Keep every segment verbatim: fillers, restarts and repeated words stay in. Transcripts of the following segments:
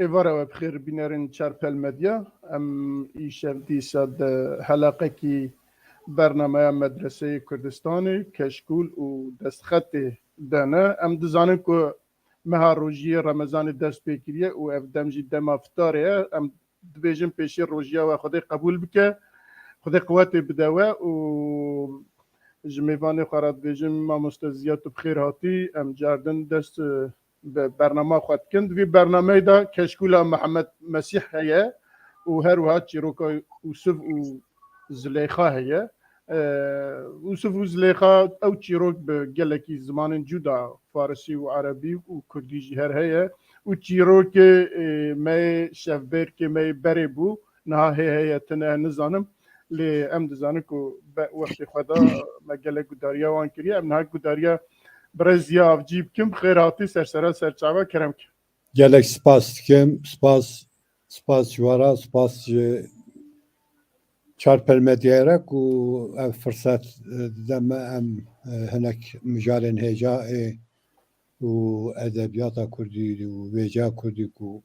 Êvara we bi xêr bînerên Çarpel Medya. Em îşev dîsa di heleqekî bernameya Medreseyê Kurdistanê, Keşkûl û Destxetê de ne. Em dizanin ku meha rojiyê Remezanê dest pê kiriye û ev dem jî dema fitarê ye. Em dibêjin pêşî rojiya we Xwedê qebûl bike. Xwedê quwetê bide we û ji mêvanê xwe re dibêjin, mamoste Ziya, tu bi xêr hatî. Em cardin dest, e, bi bernama xwe dikin. Di vî bernameyê de keşkûla Mihemed Mesîh heye û her wiha çîroka Ûsiv û Zileyxa heye. E, Ûsiv û Zileyxa ew çîrok bi gelekî zimanên cuda, farisî û erebî û kurdî jî her heye. Û çîrokê, e, me yê şevbêrkê me yê berê bû, niha hê heye tune nizanim. Lê em dizanin ku be-, wextê xwe da me gelek gudariya wan kiriye. Em niha gudariya birêz Ziya Avcî bikin. Bi xêr hatî sersera serçava, kerem ke. Gelek spas dikim. Spas, spas ji we re, spas ji Çarpel Medyayê re ku ev firset, e, dide me em, e, hinek mijarên hêja ê û edebiyata kurdî û wêjeya kurdî ku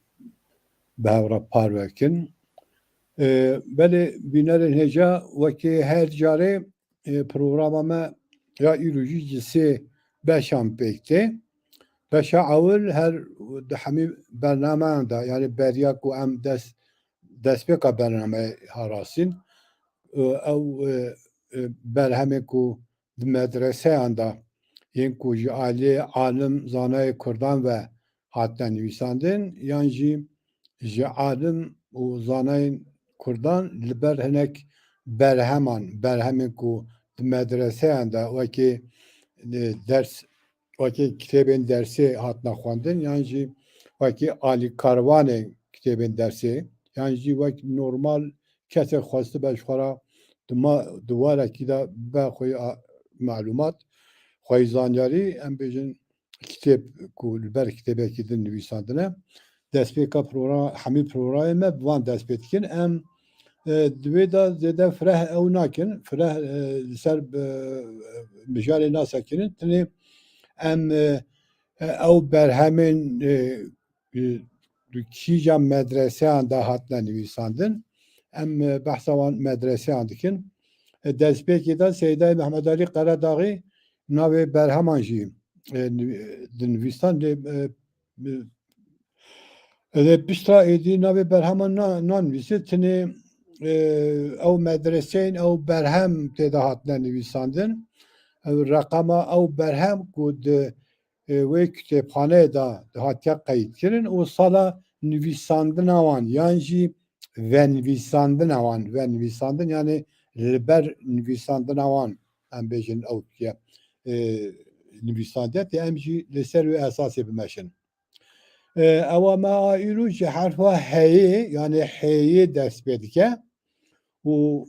bi hev re parve kin. E, belê bînerên hêja, wekî her carê, e, programa me ya îro jî ji sê beşan pêk tê. Beşa ewil her di hemî bernameyan de, yanî beriya ku em dest, destpêka bernameyê ha rastîn, e, ew, e, e, berhemên ku di medreseyan de yên ku ji aliyê alim zanayê kurdan ve hatine nivîsandin, yan jî ji alim û zanayên kurdan li ber hinek berheman, berhemên ku di medreseyan de wekî, e, ders, wekî kitêbên dersê hatine xwendin, yan jî wekî alîkarvanê kitêbên dersê, yan jî wek normal kesek xwestibe ji xwe re di ma-, di warekî de be xweyî a-, melumat, xweyî zanyarî, em bêjin kitêb ku li ber kitêbekî din nivîsandine. Destpêka programa, hemî programê me bi van dest pê dikin. Em, e, di wê de zêde fireh ew nakin. Fireh, e, li ser bi, e, mijarê nasekinin. Tenê em, e, e, ew berhemên, e, e, di kîja medreseyan de hatine nivîsandin. Em, e, behsa wan medreseyan dikin. E, destpêkê de Seydayê Mehmed Alî Qeredaxî navê berheman jî, e, ni-, dinivîstan lê, e, e, lê pişta êdî navê berheman na-, nanivîsê. Tenê, e, ew medreseyên ew berhem tê de hatine nivîsandin. Ew reqema ew berhem ku di e, wê kitêbxaneyê de dihatiye qeydkirin û sala nivîsandina wan yan jî venivîsandina wan, venivîsandin, yanî li ber nivîsandina wan, em bêjin ew diye, e, nivîsandiye, tê em jî li ser wê esasê bimeşin. E, ewa me a îro ji herfa heyê, yanî heyê dest pê dike û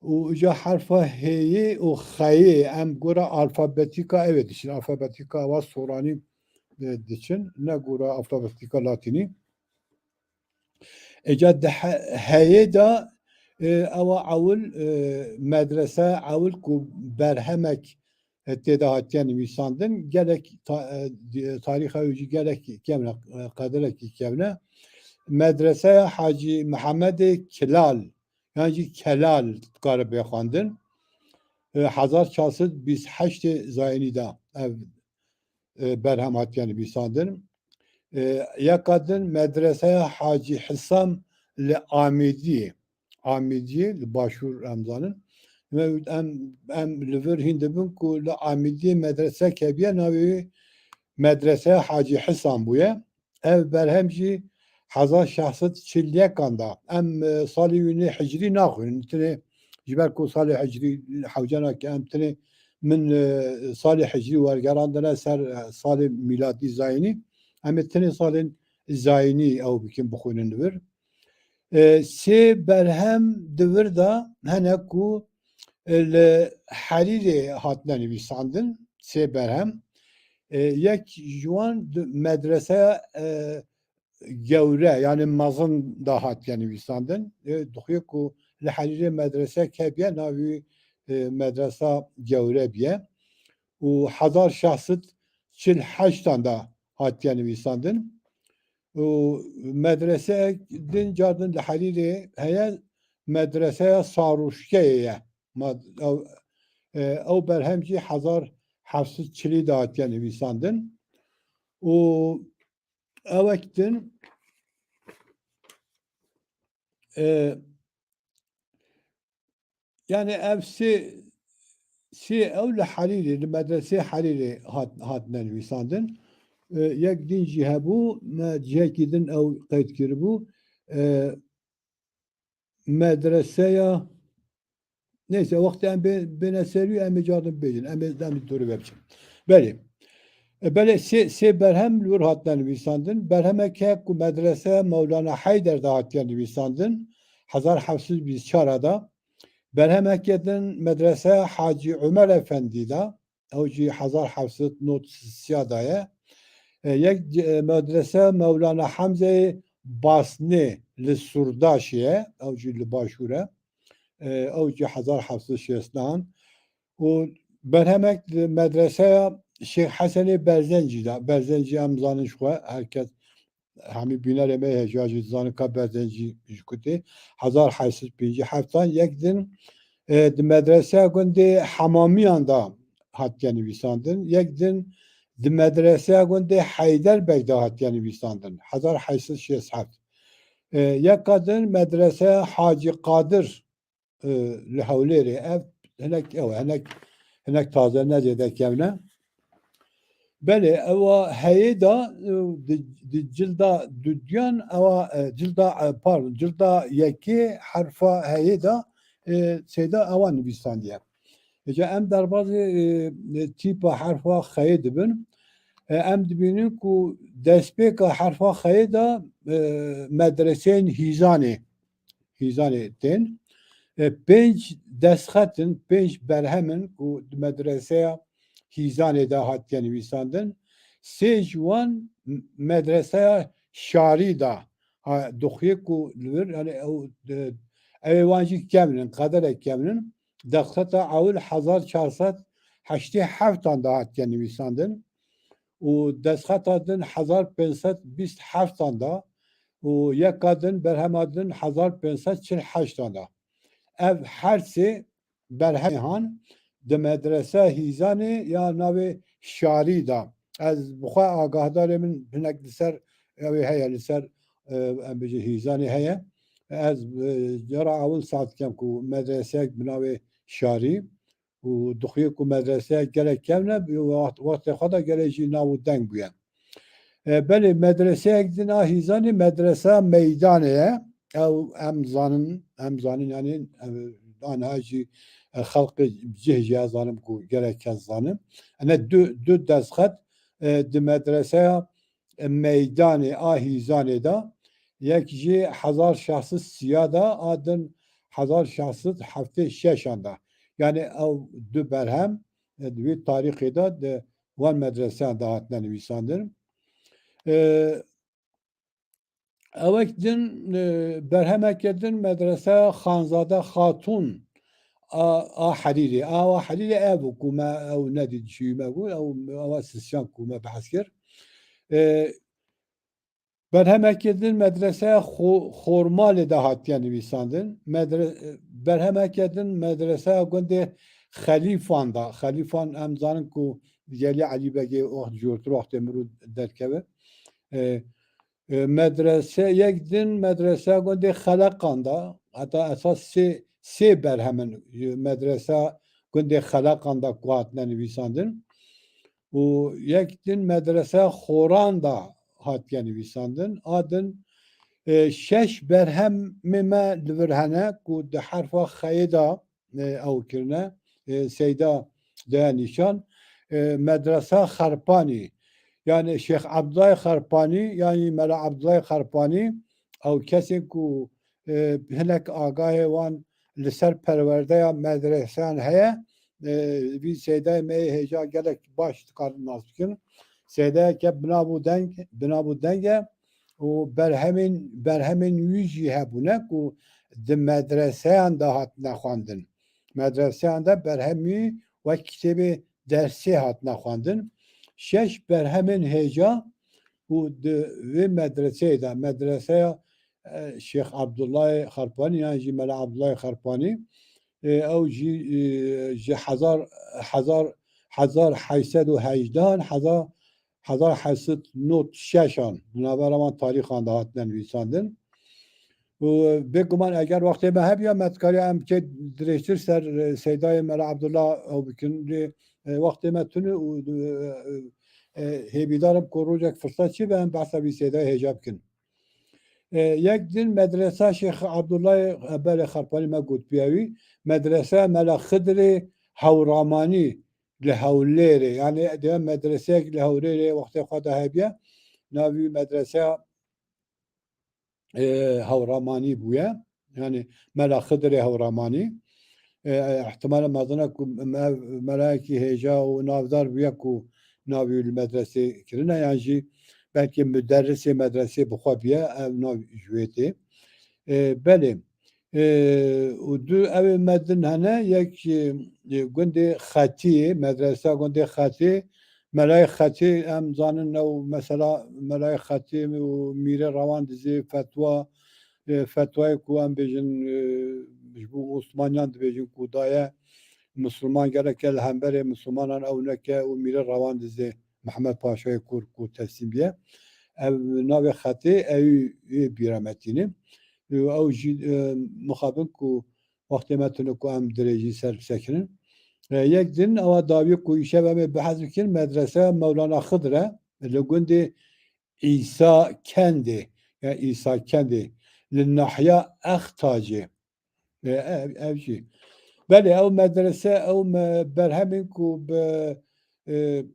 û îca herfa heyê û xeyê em gora alfabetîka ew ê diçin. Alfabetîka ewa soranî, e, diçin, ne gora alfabetîka latînî. Îca di he-, heyê de, e, ewa ewil, e, medrese ewil ku berhemek, e, tê de hatiye nivîsandin, gelek ta-, e, di-, tarîxa wî jî gelek kevn e, e, qedirekî kevn e. Medreseya Hacî Mihemedê Kilal, yan jî Kelal dikare bê xwendin. E, hezar çar sed bîst heştê zayînî de ev, e, berhem hatiye nivîsandin. E, yeka din Medreseya Hacî Hisam li Amêdiyê. Amêdiyê li Başûr em zanin. Em, em, em li vir hîn dibin ku li Amêdiyê medrese keviye, navê wê Medreseya Hacî Hisam bûye. Ev berhem jî hezar şeş sed çil yekan de. Em, e, salê wî nê hicrî naxwînin. Tenê ji ber ku salê hicrî hewcena ke em tenê min, e, salê hicrî wergerandine ser, e, salê mîladî zayînî. Em ê tenê salên zayînî ew bikin, bixwînin li vir. E, sê berhem di vir de hene ku, e, li Herîrê hatine nivîsandin, sê berhem. E, yek ji wan di medreseya, e, gewre, yanî mezin de hatiye nivîsandin. E, dixuye ku li Herîrê medrese keviye, navê wî, e, medresa gewre biye. Û hezar şeş sed çil heştan de hatiye nivîsandin. û medreseyek din, car din li Herîrê heye, medreseya Sarûşkeyê ye. Ma-, ew, e, ew berhem jî hezar heft sed çilî de hatiye nivîsandin. Û ewek din, e, yani ev sê, sê ew li Herîrê, li medresê Herîrê hat-, hatine nivîsandin. E, yek din jî hebû, me cihekî din ew qeyd kiribû. E, medreseya, neyse, wextê em bê-, bêne ser wî, em ê car din bêjin, em ê, em ê dûrî ve biçin. Belê. E, belê sê, sê berhem li wir hatine nivîsandin. Berhemek heye ku medrese Mewlana Heyder de hatiye nivîsandin, hezar heft sed bîst çar de. Berhemeke din medrese Hacî Omer Efendî de, ew jî hezar heft sed nod sisiya de ye. E, yek, e, medrese Mewlana Hemzeyê Basnê li Surdaşê ye, ew jî li başûr e. E, ew jî hezar heft sed şêst an. Û berhemek di medreseya Şêx Hesenê Berzencî de, Berzencî em zanin ji xwe, her kes, hemî bînerê me hêja jî dizanin ka Berzencî ji ku tê, hezar heyt sed pêncî heft an. Yek din, e, di medreseya gundê Hemamiyan de hatiye nivîsandin, yek din di medreseya gundê Heyderbeg de hatiye nivîsandin, hezar heyt sed şêst heft. E, yeka din medreseya Hacî Qadir, e, li Hewlêrê. Ev hinek, ew hinek, hinek taze ne zêde kevn e. Belê, ewa heyê de, e, di, di cilda dudiyan, ewa, e, cilda, e, pardon, cilda yekê herfa heyê de, e, seyda ewa nivîsandiye. Îca em derbazê, e, e, tîpa herfa xeyê dibin. E, em dibînin ku destpêka herfa xeyê de, e, medreseyên Hîzanê, Hîzanê tên. E, pênc destxet in, pênc berhem in ku di medreseya Hîzanê de hatiye nivîsandin. Sê ji wan m-, medreseya Şarî de, ha, dixuye ku li vir, yani ew, e, ew ê wan jî kevn in, qederek kevn in. Destxeta ewil hezar çar sed heştê heft an de hatiye nivîsandin û destxeta din hezar pênc sed bîst heft an de û yeka din, berhema din hezar pênc sed çil heşt an de. Ev her sê berhemê han di medrese Hîzanê ya navê Şarî de. Ez bi xwe agahdarê min hinek li ser ew ê heye, li ser, e, em bêjin Hîzanê heye. Ez, e, cara ewil saz dikem ku medreseyek bi navê Şarî û dixuye ku medreseyek gelek kevn e, bi wext-, wextê xwe de gelek jî nav û deng bûye. E, belê, medreseyek din a Hîzanê, medresa Meydanê ye. Ew em zanin, em zanin, yani, e, aniha jî, e, xelqê cih jî ez zanim ku gelek kes zanin. Ene du, du destxet, e, di medreseya, e, Meydanê a Hîzanê de, yek jî hezar şeş sed sîya de, a din hezar şeş sed heftê şeş an de. Yani ew du berhem, e, di wî tarîxê de di wan medreseyan de hatine nivîsandin. E, ewek din, e, berhemeke din medreseya Xanzade Xatûn a, a Herîrê. A, a Herîrê ev bû ku me ew nedît ji wî me bû, ew, ew sisyan ku me behs kir. E, Berhemeke din medreseya Xo-, Xormalê de hatiye nivîsandin. Medre-, berhemeke din medreseya gundê Xelîfan de. Xelîfan em zanin ku gelî Elî Begê wext jûrtir wextê mirû derkeve. E, e, medrese, yek din medreseya gundê Xeleqan de. Heta esas sê, sê berhemin, e, medreseya gundê Xeleqan de ku hatine nivîsandin. Û yek din medrese Xoran de hatiye nivîsandin. A din, e, şeş berhemê me li vir hene ku di herfa xeyê de, e, ew kirine, e, seyda daya nîşan, e, medresa Xerpanî. Yani Şêx Ebdullah Xerpanî, yani Mela Ebdullah Xerpanî, ew kesên ku, e, hinek agahê wan li ser perwerdeya medreseyan heye, e, vî seydayê me yê hêja gelek baş dikarin nas bikin. Seydayeke binav û deng, binav û deng e û berhemên, berhemên wî jî hebûne ku di medreseyan de hatine xwendin. Medreseyan de berhem wî wek kitêbê dersê hatine xwendin. Şeş berhemên hêja û di vê medreseyê de, medreseya, e, Şêx Abdullahê Xerpanî, yan jî Mela Abdullahê Xerpanî, e, ew jî, e, ji hezar, hezar, hezar heyşt sed û hejdehan, hezar, hezar heyşt sed û nod şeşan, di navbera wan tarîxan de hatine nivîsandin. Û bêguman eger wextê me hebiya, me dikariya em biçe dirêjtir ser, e, Seydayê Mela Abdullah ew bikin. Lê, e, wextê me tune û, e, e, hêvîdar im ku rojek firset çêbe em behsa vî Seydayê hêja bikin. E, yek din medresa Şêx Abdullahê, e, belê Xerpanî me got bûye wî, medresa Mela Xidirê Hewramanî li Hewlêrê, yani dibe medreseyek li Hewlêrê wextê xwe de hebiye, navî wî medreseya, e, Hewramanî bûye. Yani Mela Xidirê Hewramanî. E, ihtimale mezin e ku me-, melayekî hêja û navdar bûye ku navî wî li medresê kirine, yan jî belkî muderrisê medresê bi xwe bûye, ev nav ji wê tê. E, belê. E, û du ewê me din hene, yek, e, gundê Xetî, medresa gundê Xetî, Melayê Xetî, em zanin ew mesela Melayê Xetî û Mîrê Rewan Dizê fetwa, e, fetwayê ku em bêjin, e, ji bo Osmaniyan dibêjin ku daye, Misilman gereke li hemberê Misilmanan ew neke û Mîrê Rewan Dizê Mihemed Paşayê Kur ku teslîm biye. Ev navê Xetê ew ê bîra me tîne. Ew jî, e, mixabin ku wextê me tune ku em dirêjî ser bisekinin. E, yek din ewa dawî ku îşev em ê behs bikin, medrese Mewlana Xidir e, li gundê Îsa Kendê, ya Îsa Kendê, li nahiya Extacê. E, ev, ev jî. Belê, ew medrese, ew me-, berhemên ku bi, e,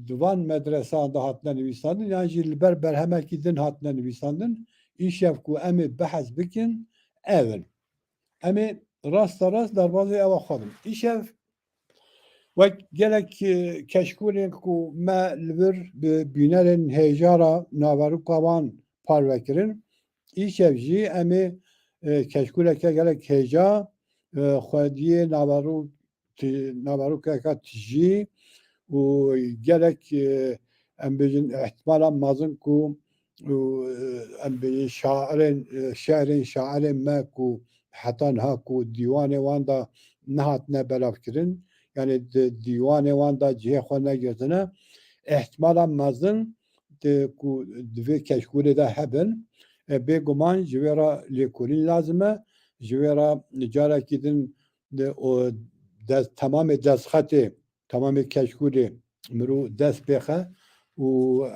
di van medresan de hatine nivîsandin, yan jî li ber berhemekî din hatine nivîsandin, îşev ku em ê behs bikin, ev in. Em ê rasta rast derbazê ewa xwe bin. Îşev wek gelek, e, keşkûlên ku me li vir bi bînerên hêja re naveroka wan parve kirin, îşev jî em ê, e, keşkûleke gelek hêja, e, xwediyê naverok-, ti-, naverokeke tijî û gelek, e, em bêjin, ihtimala mezin ku û, e, em bêjin şairên, e, şiirên şairên me ku heta niha ku dîwanê wan de nehatine belavkirin, yani di dîwanê wan de cihê xwe negirtine, ihtimala mezin di, ku di vê keşkûlê de hebin, e, bêguman ji vê re lêkolîn lazim e, ji vê re carekî din di, o des-, temamê destxetê, temamê keşkûlê mirov dest pêxe û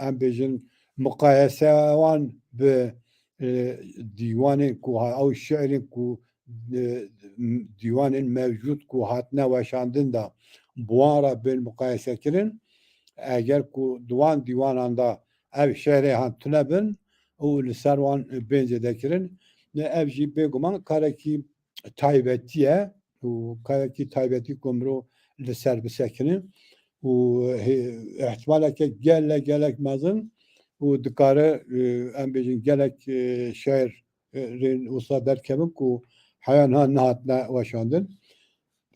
em bêjin, miqayese wan bi, e, dîwanên ku ha-, ew şiirên ku, e, m-, dîwanên mewcûd ku hatine weşandin de, bi wan re bên miqayese kirin. Eger ku di wan dîwanan de ev şiirê han tune bin û li ser wan bên zêde kirin, ev jî bêguman karekî taybetî ye û karekî taybetî ku mirov li ser bisekine û hê-, ihtimaleke gelek, gelek mezin û dikare, e, em bêjin gelek, e, şair, e, rên wisa derkevin ku heya niha nehatine weşandin.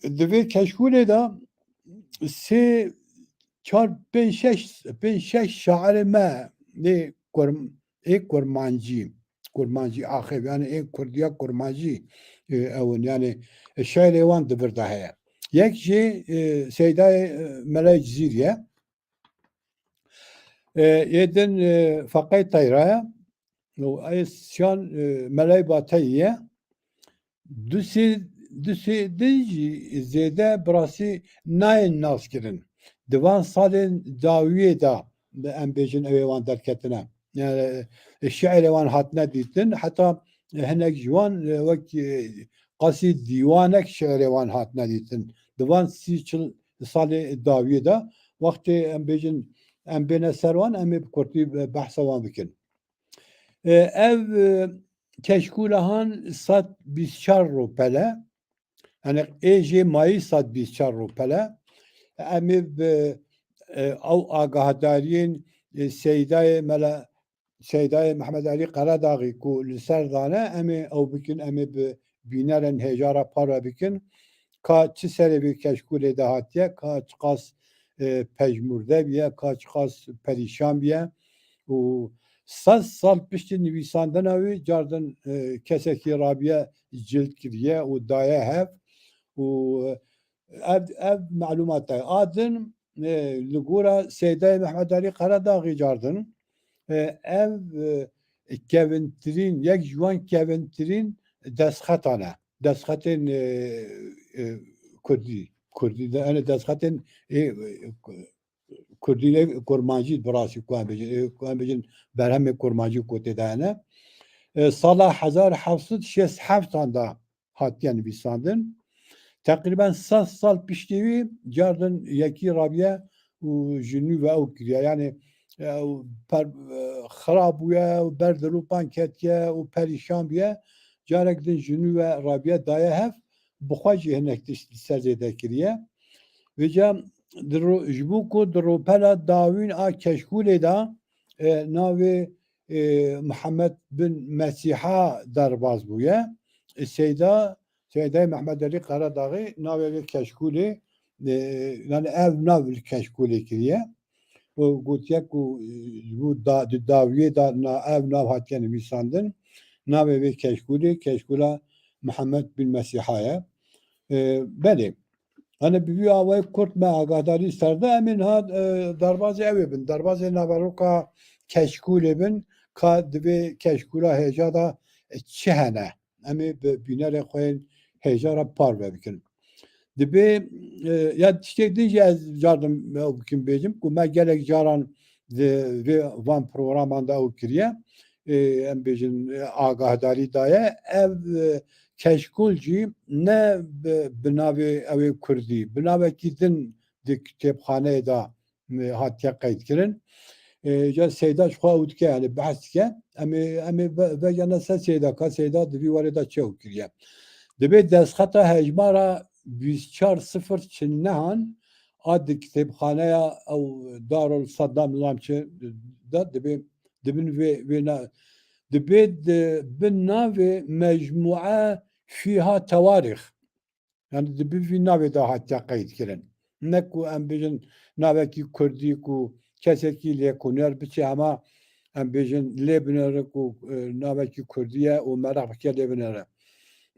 Di vê keşkûlê de sê, çar, pênc, şeş, pênc, şeş şairê me lê kurm-, ê kurmancî, kurmancî axê, yani ê kurdiya kurmancî, e, ew in, yani, e, şeirê wan di vir de heye. Yek jî, e, Seydayê, e, Melay Cizîrî ye. E, yê din, e, Feqey Teyra ye. Û ê siyan, e, Melay Bateyî ye. Du sê, du sê din jî zêde bi rastî nayên naskirin. Di van salên dawiyê de, em bêjin, ew ê wan derketine. Yani, e, şiirê wan hatine dîtin, heta hinek ji wan, e, wek, e, qasî dîwanek şiirê wan hatine dîtin. Di van sî çil salê dawiyê de, wextê em bêjin, em bêne ser wan, em ê bi kurtî, e, behsa wan bikin. E, ev, e, keşkûla han sed bîst çar rûpel e. Yani ê jê mayî sed bîst çar rûpel e. Em ê bi, e, ew agahdariyên, e, Seydayê Mela, Seydayê Mehmed Elî Qeredaxî ku li ser dane, em ê ew bikin, em ê bi bînerên hêja re parve bikin. Ka çi serê vê keşkûlê de hatiye, ka çiqas, e, pejmûrde biye, ka çiqas perîşan biye. û sed sal piştî nivîsandina wî cardin, e, kesekî rabiye cild kiriye û daye hev û ev, ev melûmat e. A din, e, li gora Seydayê Mehmed Alî Qeradaxî cardin, e, ev, e, kevintirîn, yek ji wan kevintirîn destxetan e. Destxetên, e, e, kurdî, kurdî de, yani destxetên, e, e, kurdî ne, kurmancî bi rastî ku em bêjin, e, ku em bêjin berhemê kurmancî ku tê de hene. E, sala hezar heft sed şêst heft an da hatiye nivîsandin. Teqrîben sed sal piştî wî cardin yekî rabiye û ji nû ve ew kiriye. Yani, e, ew per, e, xira bûye û ber dilûpan ketiye û perîşan bûye. Carek din ji nû ve rabiye daye hev, bi xwe jî hinek tişt li ser zêde kiriye. Vêca di ro-, ji bo ku di rûpela dawîn a keşkûlê de, e, navê, e, Mihemed bin Mesîha derbas bûye. E, Seyda, Seydayê Mehmed Alî Qeradaxî navê vê keşkûlê, e, yani ev nav li keşkûlê kiriye. Û gotiye ku, e, ji bo da-, di dawiyê de na-, ev nav hatiye nivîsandin. Navê vê keşkûlê, keşkûla Mihemed bin Mesîha ye. E, belê. Hani bi vî awayê kurt me agahdarî ser de, em ê niha, e, derbazê ew ê bin. Derbazê naveroka keşkûlê bin, ka di vê keşkûla hêja de, e, çi hene? Em ê bi bînerê xwe yên hêja re parve bikin. Dibê, e, ya tiştek din jî ez cardim ew bikim bêjim, ku me gelek caran di vê van programan de ew kiriye, e, em bêjin, e, agahdarî daye. Ev, e, keşkûl jî ne bi, bi navê ew ê kurdî, bi navekî din di kitêbxaneyê de, e, hatiye qeydkirin. E, ca Seyda ji xwe ew dike, yani behs dike. Em ê, em ê ve-, vejane ser Seyda, ka Seyda di vî warê de çi ew kiriye. Dibê destxeta hejmara bîst çar sifir çinnehan a di kitêbxaneya ew Darul Saddam nizanim çi de dibê, dibin vê, vê na-, dibê di bin navê mecmûe fîha tewarîx. Yani di bin vî navê de hatiye qeydkirin. Ne ku em bêjin navekî kurdî ku kesekî lêkoner biçe hema em bêjin lê binere ku, e, navekî kurdî ye û meraq bike lê binere.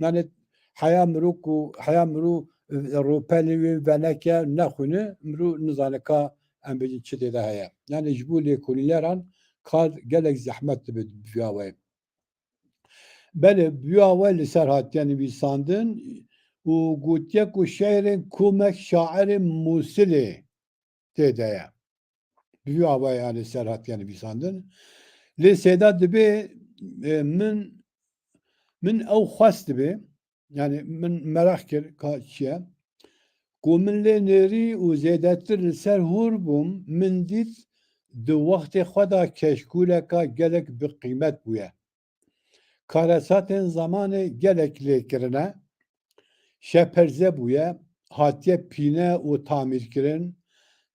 Yani heya mirû ku, heya mirû, e, rûpelê wê veneke nexwîne, mirû nizane ka em bêjin çi tê de heye. Yani ji bo lêkolîneran kar gelek zehmet dibe bi vî awayê. Belê, bi vî awayê li ser hatiye nivîsandin û gotiye ku şehrên komek şairê Mûsilê tê de ye. Bi vî awayê, yani, ser hatiye nivîsandin. Lê Seyda dibê, e, min, min ew xwest dibê, yani, min meraq kir ka çi ye. Ku min lê nêrî û zêdetir li ser hûr bûm, min dît di wextê xwe de keşkûleka gelek bi qîmet bûye. Karesatên zamanê gelek lê kirine, şeperze bûye, hatiye pîne û tamîrkirin,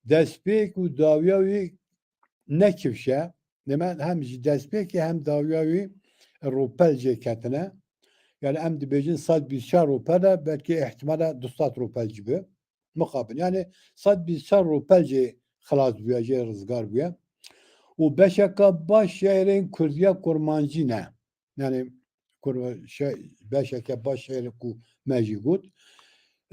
destpêk û dawiya wî ne kifş e. Deme hem ji destpêkê hem dawiya wî rûpel jê ketine. Yani em dibêjin sed bîst çar rûpel e, belkî ihtimale du sed rûpel jî bi. Mixabin. Yani sed bîst çar rûpel jê xilas bûye, jê rizgar bûye. Û beşeka baş şehrên Kurdiya Kurmancî ne. Yani kur-, şe-, beşeke baş şehrê ku me jî got.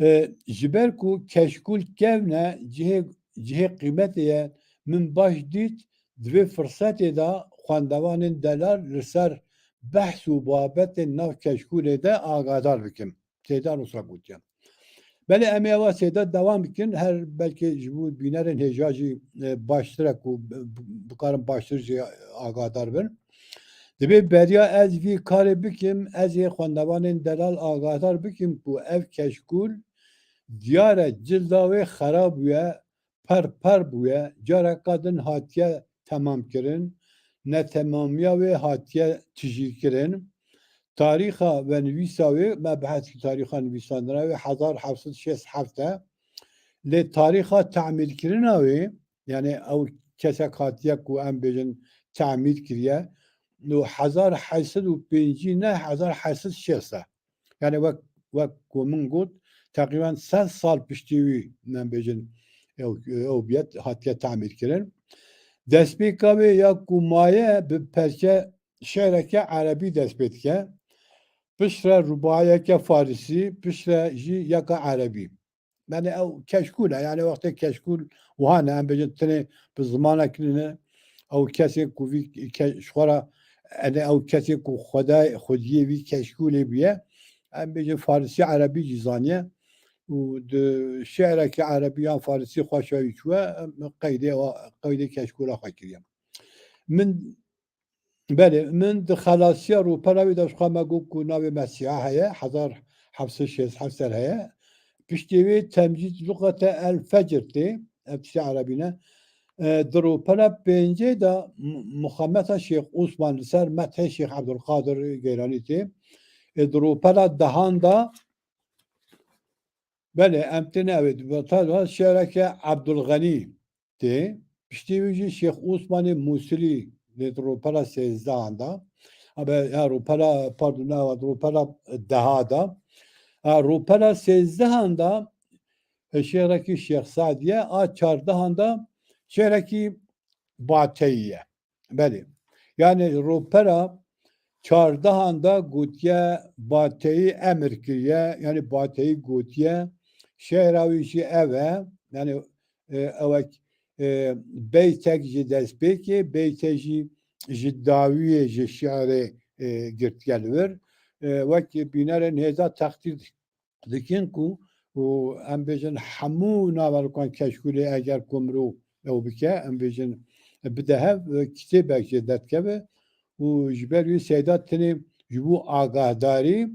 E, ji ber ku keşkûl kevn e, cihê, cihê qîmetê ye, min baş dît, di vê firsetê de xwendevanên delal li ser behs û babetên nav keşkûlê de agadar bikim. Seyda Nusra gotiye. Belê em ê ewa Seyda dewam bikin. Her belkê ji bo bînerên hêja jî, e, baştir e ku bi-, bi-, bikarin baştir jî agadar bin. Dibê beriya ez vî karê bikim, ez ê xwendevanên delal agadar bikim ku ev keşkûl diyar e cilda wê xera bûye, per per bûye, careka din hatiye temamkirin, netemamiya wê hatiye tijîkirin. Tarîxa venivîsa wê, me behs kir tarîxa nivîsandina wê hezar heft sed şêst heft e. Lê tarîxa tamîrkirina wê, yani ew kesek hatiye ku em bêjin tamîr kiriye, û hezar heft sed û pêncî ne hezar heft sed şêst e. Yani wek, wek ku min got, teqrîben sed sal piştî wî, em bêjin, ew, ew biyet hatiye tamîr kirin. Destpêka wê ya ku maye bi perçe şe'reke erebî dest pê dike. Piştre rubaiyeke farisî, piştre jî yeka erebî. Yani ew keşkûl e, yani wextê keşkûl wiha ne, em bêjin tenê bi zimanek ne, ew kesê ku vî ke-, ji xwe re, yani ew kesê ku xweda-, xwediyê vî keşkûlê bûye, em bêjin farisî erebî jî zaniye û di şe'reke erebî yan farisî xweşa wî çûye, em qeydê wa-, qeydê keşkûla xwe kiriye. Min, belê, min di xelasiya rûpela wî de ji xwe me got ku navê Mesîha heye, hezar heft sed şêst heft ser heye. Piştê wê temcîd luqete el fecr tê, ev tiştê erebî ne. E, di rûpela pêncê de M-, Muxemeta Şêx Osman li ser methê Şêx Ebdulqadir Geylanî tê. E, di rûpela dehan de, belê, em têne ew ê, di rûpela şe'reke Ebdulxenî tê. Piştî wî jî Şêx Osmanê Mûsilî lê di rûpela sêzdehan de. Abi, ya rûpela, pardon, ne, di rûpela deha de. Ha, rûpela sêzdehan de, e, şe'rekî Şêx Sadî ye, a çardehan de şe'rekî Bateyî ye. Belê. Yani rûpela çardehan de gotiye Bateyî emir kiriye, yani Bateyî gotiye, şe'ra wî jî ev e, yani, e, ewek, e, beytek ji destpêkê, beytek jî ji dawiyê ji şe'rê, e, girtiye li vir. E, wek bînerên hêza teqdîr dikin ku û em bêjin hemû naverokan keşkûlê eger ku mirov ew bike, em bêjin bide hev, e, kitêbek jê derdikeve û ji ber wî Seyda tenê ji bo agahdarî,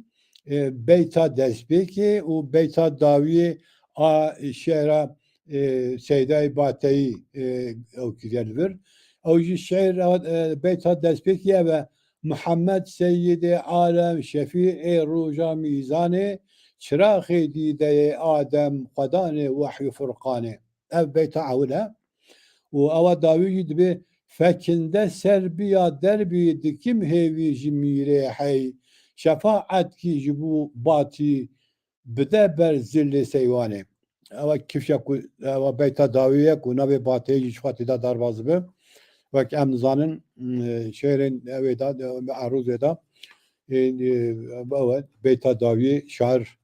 e, beyta destpêkê û beyta dawiyê a şe'ra, e, Seydayê Bateyî, e, ew kiriye li vir. Ew jî şe'r, e, beyta destpêkê ev e. Muhammed Seyyidê Alem, Şefîê Roja Mîzanê, Çiraxê Dîdeyê Adem, Xwedanê Wehy û Furqanê. Ev beyta ewil e. Û ewa dawî jî dibê, Fekinde ser biya derbî, dikim hêvî ji mîrê hey. Şefaetkî ji bo batî, bide ber zillê seywanê. Ewa kifşa ku, ewa beyta dawî ye ku navê Bateyî jî ji xwe tê de derbas dibe. Wek em dizanin, m, şêrên ewê de, de, erozê de, e, e, ew e, beyta dawiyê şair,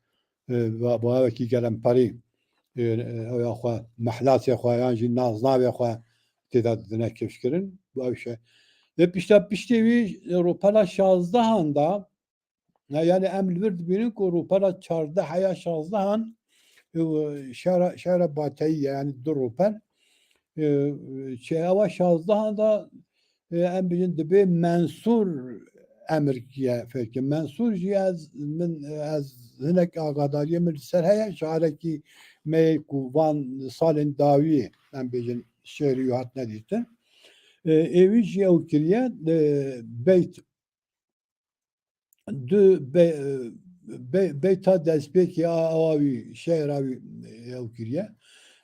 e, va-, va wekî gelemperî, e, e, ew ya xwe, mehlasê xwe yan jî naznavê xwe tê de didine kifş kirin. Bu ew şey. Lê pişta piştê wî, e, rûpela şazdehan de, ya, yani em li vir dibînin ku rûpela çardeh heya şazdehan, e, şehra, şehra Bateyî ye, yani du rûpel. E, çi hewa şazdehan de, e, em bêjin dibê Mensûr emir kiye fêrke. Mensûr jî ez, min, ez hinek agadariyê min li ser heye, şairekî me yê ku van salên dawiyê, em bêjin şêrî wî hatine dîtin. E, êwî jî ew kiriye, e, beyt du be-, be-, beyta destpêkê a, awa wî, şe'ra wî ew kiriye.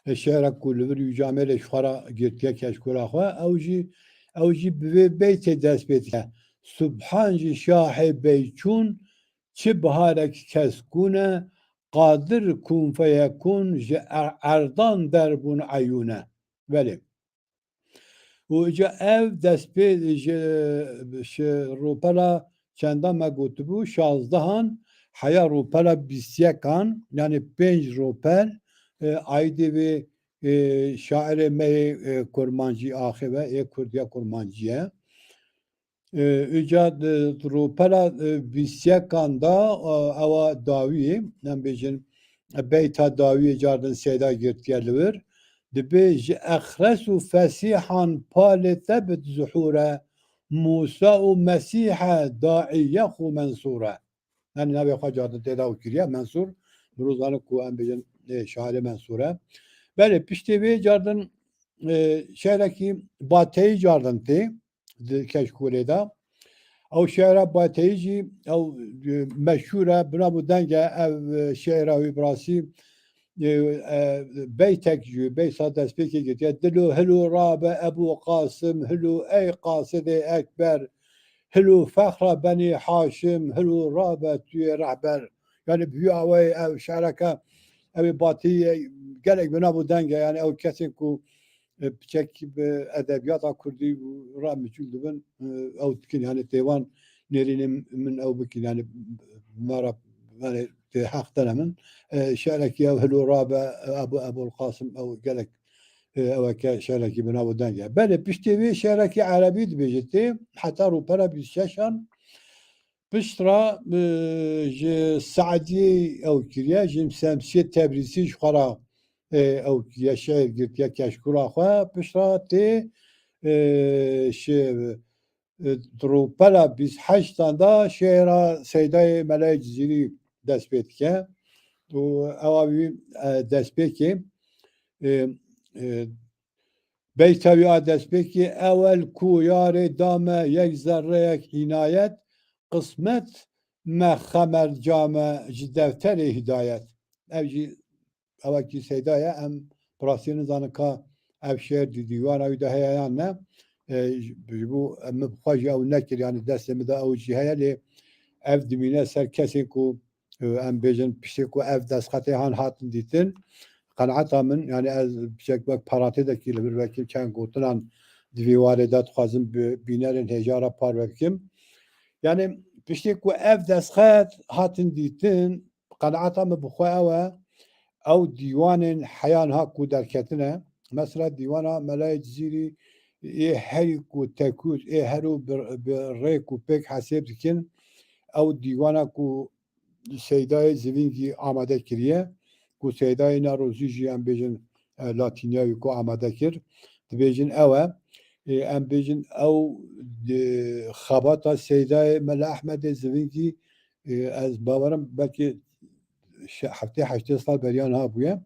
E, şe'ra ku li vir wî camêrê ji xwe re girtiye keşkûla xwe. Ew jî, ew jî bi vê beytê dest pê dike. Subhan ji şahê beyçûn, çi biharek keskûn e, qadir kûn feyekûn, ji er-, erdan derbûn eyûn e. Belê. Û îca ev destpê ji, ji rûpela çenda me gotibû, şazdehan heya rûpela bîst yekan, yani pênc rûpel, e, aîdê vê, e, şairê me yê, e, kurmancî axive, ê kurdiya kurmancî ye. E, îca di, di rûpela, e, bîst yekan de, e, ewa dawiyê, em bêjin, e, beyta dawiyê cardin Seyda girtiye li vir. Dibê ji exres û fesîhan palê te bit zuhure, Mûsa û Mesîhe daî yexû mensûre. Yani navê xwe cardin tê de û kiriye, Mensûr. Mirov zanin ku em bêjin, e, şairê Mensûr e. Belê, piştê vê cardin, e, şehrekî Bateyî cardin tê di keşkûlê de. Ew şe'ra Bateyî jî ew, e, meşhûr e, bi nav û deng e, ev, e, şe'ra wî bi rastî, e, e, beytek jî, beyta destpêkê girtiye. Dilo hilo rabe Ebû Qasim, hilo ey qasidê ekber, hilo fexra Benî Haşim, hilo rabe tu yê rehber. Yani bi wî awayê ev şe'reke, ew ê Bateyî ye, gelek bi nav û deng e, yani ew kesên ku e, piçekî bi edebiyata kurdî re micûl dibin, e, ew dikin, yani têwan nêrînê min ew bikin, yani me re, yani tê heq dene min. E, şerekî ew hilo rabe, e, Ebu, Ebul Qasim ew gelek, e, ew eke şerekî bi nav û deng e. Belê, piştê wê şerekî erebî dibêje tê, heta rûpela bîst şeşan, pişt re, e, ji Seediyê ew kiriye, ji Semsiyê Tebrîsî ji xwe re, e, ew kiriye, şeir girtiye keşkûra xwe, pişt re tê, e, şi, e, rûpela bîst heştan de şeira Seydayê Melayê Cizîrî dest pê dike. Û ewa wî, e, destpêkê, e, e, beyta wî a destpêkê, ewel ku yarê da me yek zerreyek înayet, qismet me xemer came ji defterê hidayet. Ev jî, ewa kî Seyda ye, em bi rastî nizanin ka ev şêr di dîwana wî de heye yan ne. E, ji, ji bo min bi xwe jî ew nekir, yani destê min de ew jî heye, lê ev dimîne ser kesên ku, e, em bêjin, piştê ku ev destxetê han hatin dîtin, qenaeta min, yani ez piçek wek parantezekî li vir vekim, çend gotinan di vî warê de dixwazim bi bînerên hêja re parve bikim. Yani piştê ku ev destxet hatin dîtin, qenaeta min bi xwe ew e, ew dîwanên heya niha ku derketine, mesela dîwana Melayê Cizîrî, ê herî ku tekûz, ê her û bi, bi rêk û pêk hesêb dikin, ew dîwana ku Seydayê Zivîngî amade kiriye, ku Seydayê Nerozî jî em bêjin, e, latîniya wî ku amade kir, dibêjin ew e. E, em bêjin ew, e, xebata Seydayê Mela Ehmedê Zivîngî, e, ez bawerim belkî şe-, heftê heştê sal beriya niha bûye.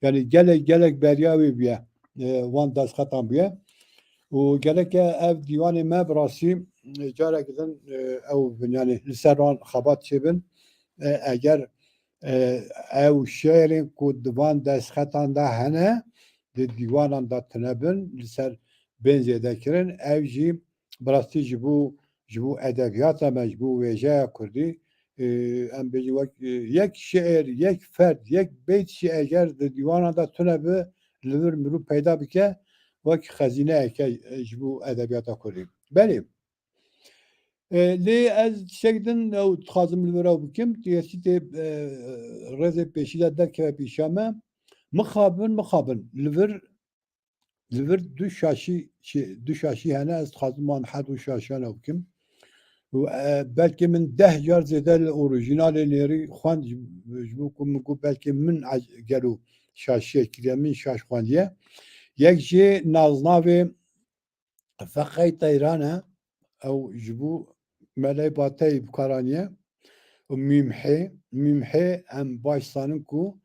Yani gelek, gelek beriya wê bûye, e, wan destxetan bûye. Û gereke ev dîwanê me bi rastî, e, careke din, e, ew bin, yani li ser wan xebat çêbin. E, eger, e, ew şêrên ku di van destxetan de hene, di dîwanan de tune bin, li ser bên zêde kirin, ev jî bi rastî ji bo, ji bo edebiyata me, ji bo wêjeya kurdî, e, em bêjin wek, e, yek şiir, yek ferd, yek beyt jî eger di dîwanan de tune bi, li vir mirov peyda bike, wek xezîneyeke, e, ji bo edebiyata kurdî. Belê. E, lê ez tiştek din ew dixwazim li vir ew bikim, gerçî tê, e, rêzê pêşî de derkeve pîşa me. Mixabin, mixabin. Li vir, li vir du şaşî, şi-, du şaşî hene, ez dixwazim wan her du şaşiyan ew bikim. Û, e, belkî min deh car zêde li orîjînalê nêrî xwend, ji, ji bo ku min got belkî min ec-, gelo şaşiyek kiriye, min şaş xwendiye. Yek jê naznavê Feqey Teyran e, ew ji bo Meley Bateyî bi kar aniye. Û Mîmhê, Mîmhê em baş zanin ku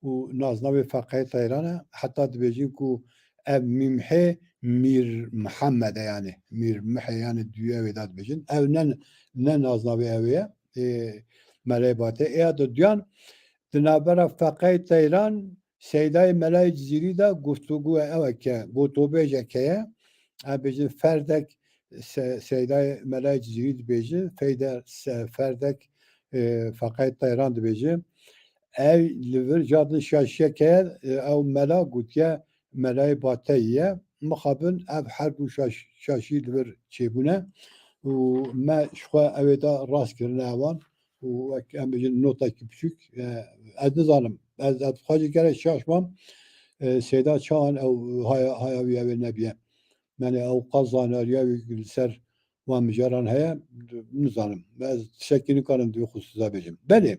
û naznavê Feqey Teyran e. Heta dibêjin ku ev Mîmhê Mîr Mihemed e, yani Mîr Mihê, yani duyê wê de dibêjin. Ev ne, ne naznavê ew ê ye, ê, Meley Bateyî. Ê ya di duyan di navbera Feqey Teyran Seydayê Melayê Cizîrî de guftûgû ew e ke gotobêjek heye. Em bêjin ferdek se-, Seydayê Melayê Cizîrî dibêje, feyde se-, ferdek, e, Feqey Teyran dibêje. Ew li vir cadin şaşiyek heye, e, ew mela gotiye Melayê Bateyî ye. Mixabin ev her du şaş-, şaşî li vir çêbûne û me ji xwe ew ê de rast kirine ewan. Û wek em bêjin notekî biçûk, e, ez nizanim. Ez, ez xwe jî gelek şaş mam. E, Seyda çawan ew haya, haya wî ew ê nebiye. Yani ew qas zanariya wî li ser wan mijaran heye, nizanim. Ez tiştekî nikarim di wî xusûsa bêjim. Belê.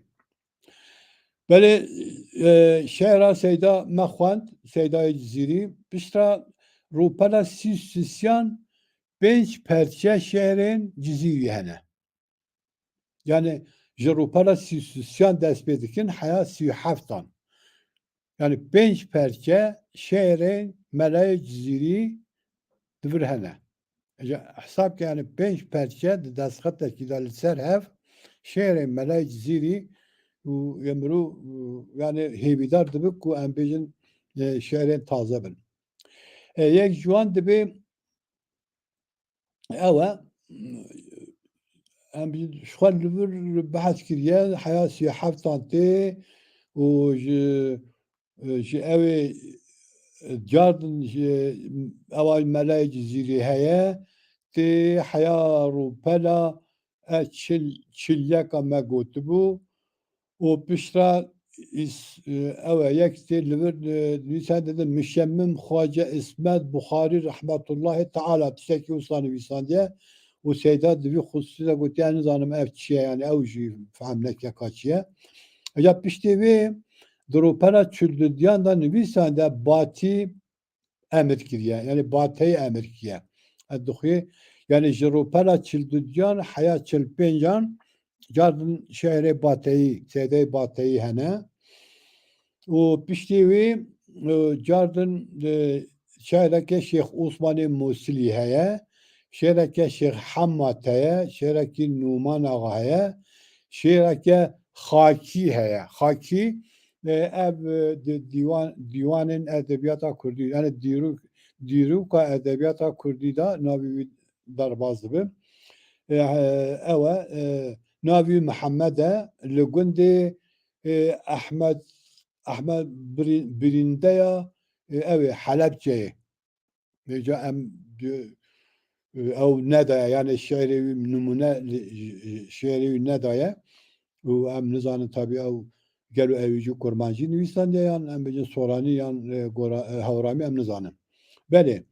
Belê, e, şehra Seyda me xwend, Seydayê Cizîrî. Piştre rûpela sî û sisiyan pênc perçe şehrên Cizîrî hene. Yani ji rûpela sî û sisiyan dest pê dikin heya sî û heftan. Yani pênc perçe şehrên Melayê Cizîrî di vir hene. Ji hesab ke yani pênc perçe di destxetekî de li ser hev şehrên Melayê Cizîrî û yê mirov, yani hêvîdar dibe ku em bêjin, e, şehrên taze bin. E, yek ji wan dibe ew e, em ji xwe li vir behs kiriye, heya sî heftan tê û ji, ji ew ê cardin ji ewa Melayê Cizîrî heye, tê heya rûpela e çil, çil yeka me gotibû û piştre îs-, e, ew e, yek tê li vir, e, nivîsandin Mişemmim Xwace Îsmet Buxarî rehmetullahî teala tiştekî wisa nivîsandiye û Seyda di vî xusûsî de gotiye, "Ez nizanim ev çi ye, yani ew jî fehm neke ka çi ye." Eca piştê vê di rûpela çil dudiyan de nivîsandiye Batî emir kiriye. Yani Bateyî emir kiriye. Ez dixwî, yani ji rûpela çil dudiyan heya çil pêncan cardin şehrê Bateyî, Seydeyê Bateyî hene. Û piştî wî, e, cardin, e, şehreke Şêx Osmanê Mosilî heye, şehreke Şêx Hemmat heye, şehrekî Nûman Axa heye, şehreke Xakî heye. Xakî, e, ev, e, di-, dîwan, dîwanên edebiyata kurdî, yani dîrûk, dîrûka edebiyata kurdî de navê wî derbas dibe. E, ew e, e, navê wî Mihemed e, li gundê, e, Ehmed, Ehmed Birî-, Birîndeya, e, ew ê Helebçeyê. Vêca em di-, ew nedaye, yani şiirê wî nimûne li, şiirê wî nedaye û em nizanin tabî ew gelo ew jî kurmancî nivîsandiye yan em bêjin soranî yan, e, gora-, e, hewramî em nizanin. Belê.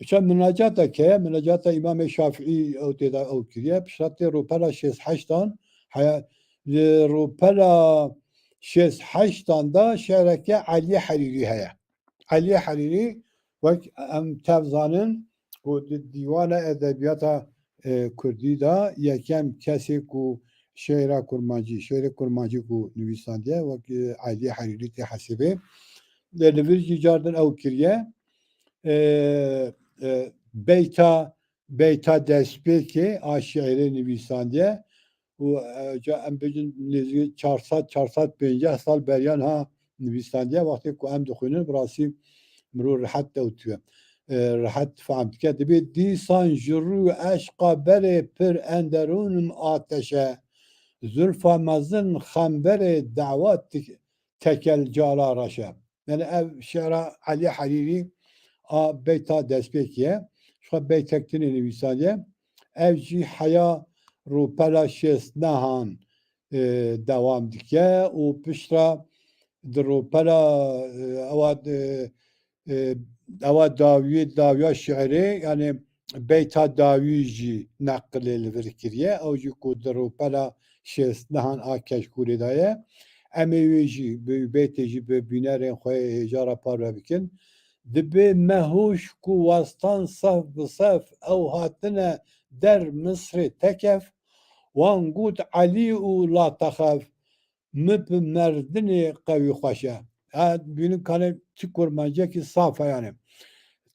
Çend minacata keye, minacata Îmamê Şafîî ew tê de ew kiriye, pişta tê rûpela şêst heştan, heya, li rûpela şêst heştan de şiireke Elî Herîrî heye. Elî Herîrî, wek em tev zanin, ku di dîwana edebiyata, e, kurdî de yekem kesê ku şeira kurmancî, şeirê kurmancî ku nivîsandiye, wek, e, Elî Herîrî tê hesibê. E, li vir jî cardin ew kiriye. E, e, beyta, beyta destpêkê a şeirê nivîsandiye. û, e, ca em bêjin nêzîkî çar sed, çar sed pênceh sal beriya niha nivîsandiye. Wextê ku em dixwînin, bi rastî mirov rehet dewtiye. E, rehet fehm dike. Dibê dîsan ji rû eşqa berê pir enderûnim ateşe, zulfa mezin xemberê dawa tik-, tekel cala reşe. Yani ev şiira Elî Herîrî a beyta destpêkê ye. Ji xwe beytek tinê nivîsandiye. Ev jî heya rûpela şêst nehan, e, dewam dike û piştre di rûpela, e, ewa, e, e, ewa dawiyê, dawiya şiirê, yani beyta dawî jî neqilê li vir kiriye. Ew jî ku di rûpela şêst nehan a keşkûlê de ye. Em ê wê jî bi beytê jî bi bînerên xwe hêja re parve bikin. Dibê me hoş ku westan sef bi sef ew hatine der Misrê tekef, wan got Elî û la texef, mi bi merdinê qewî xweş e. Ha, bînin kane çi kurmanciyekî saf e yani.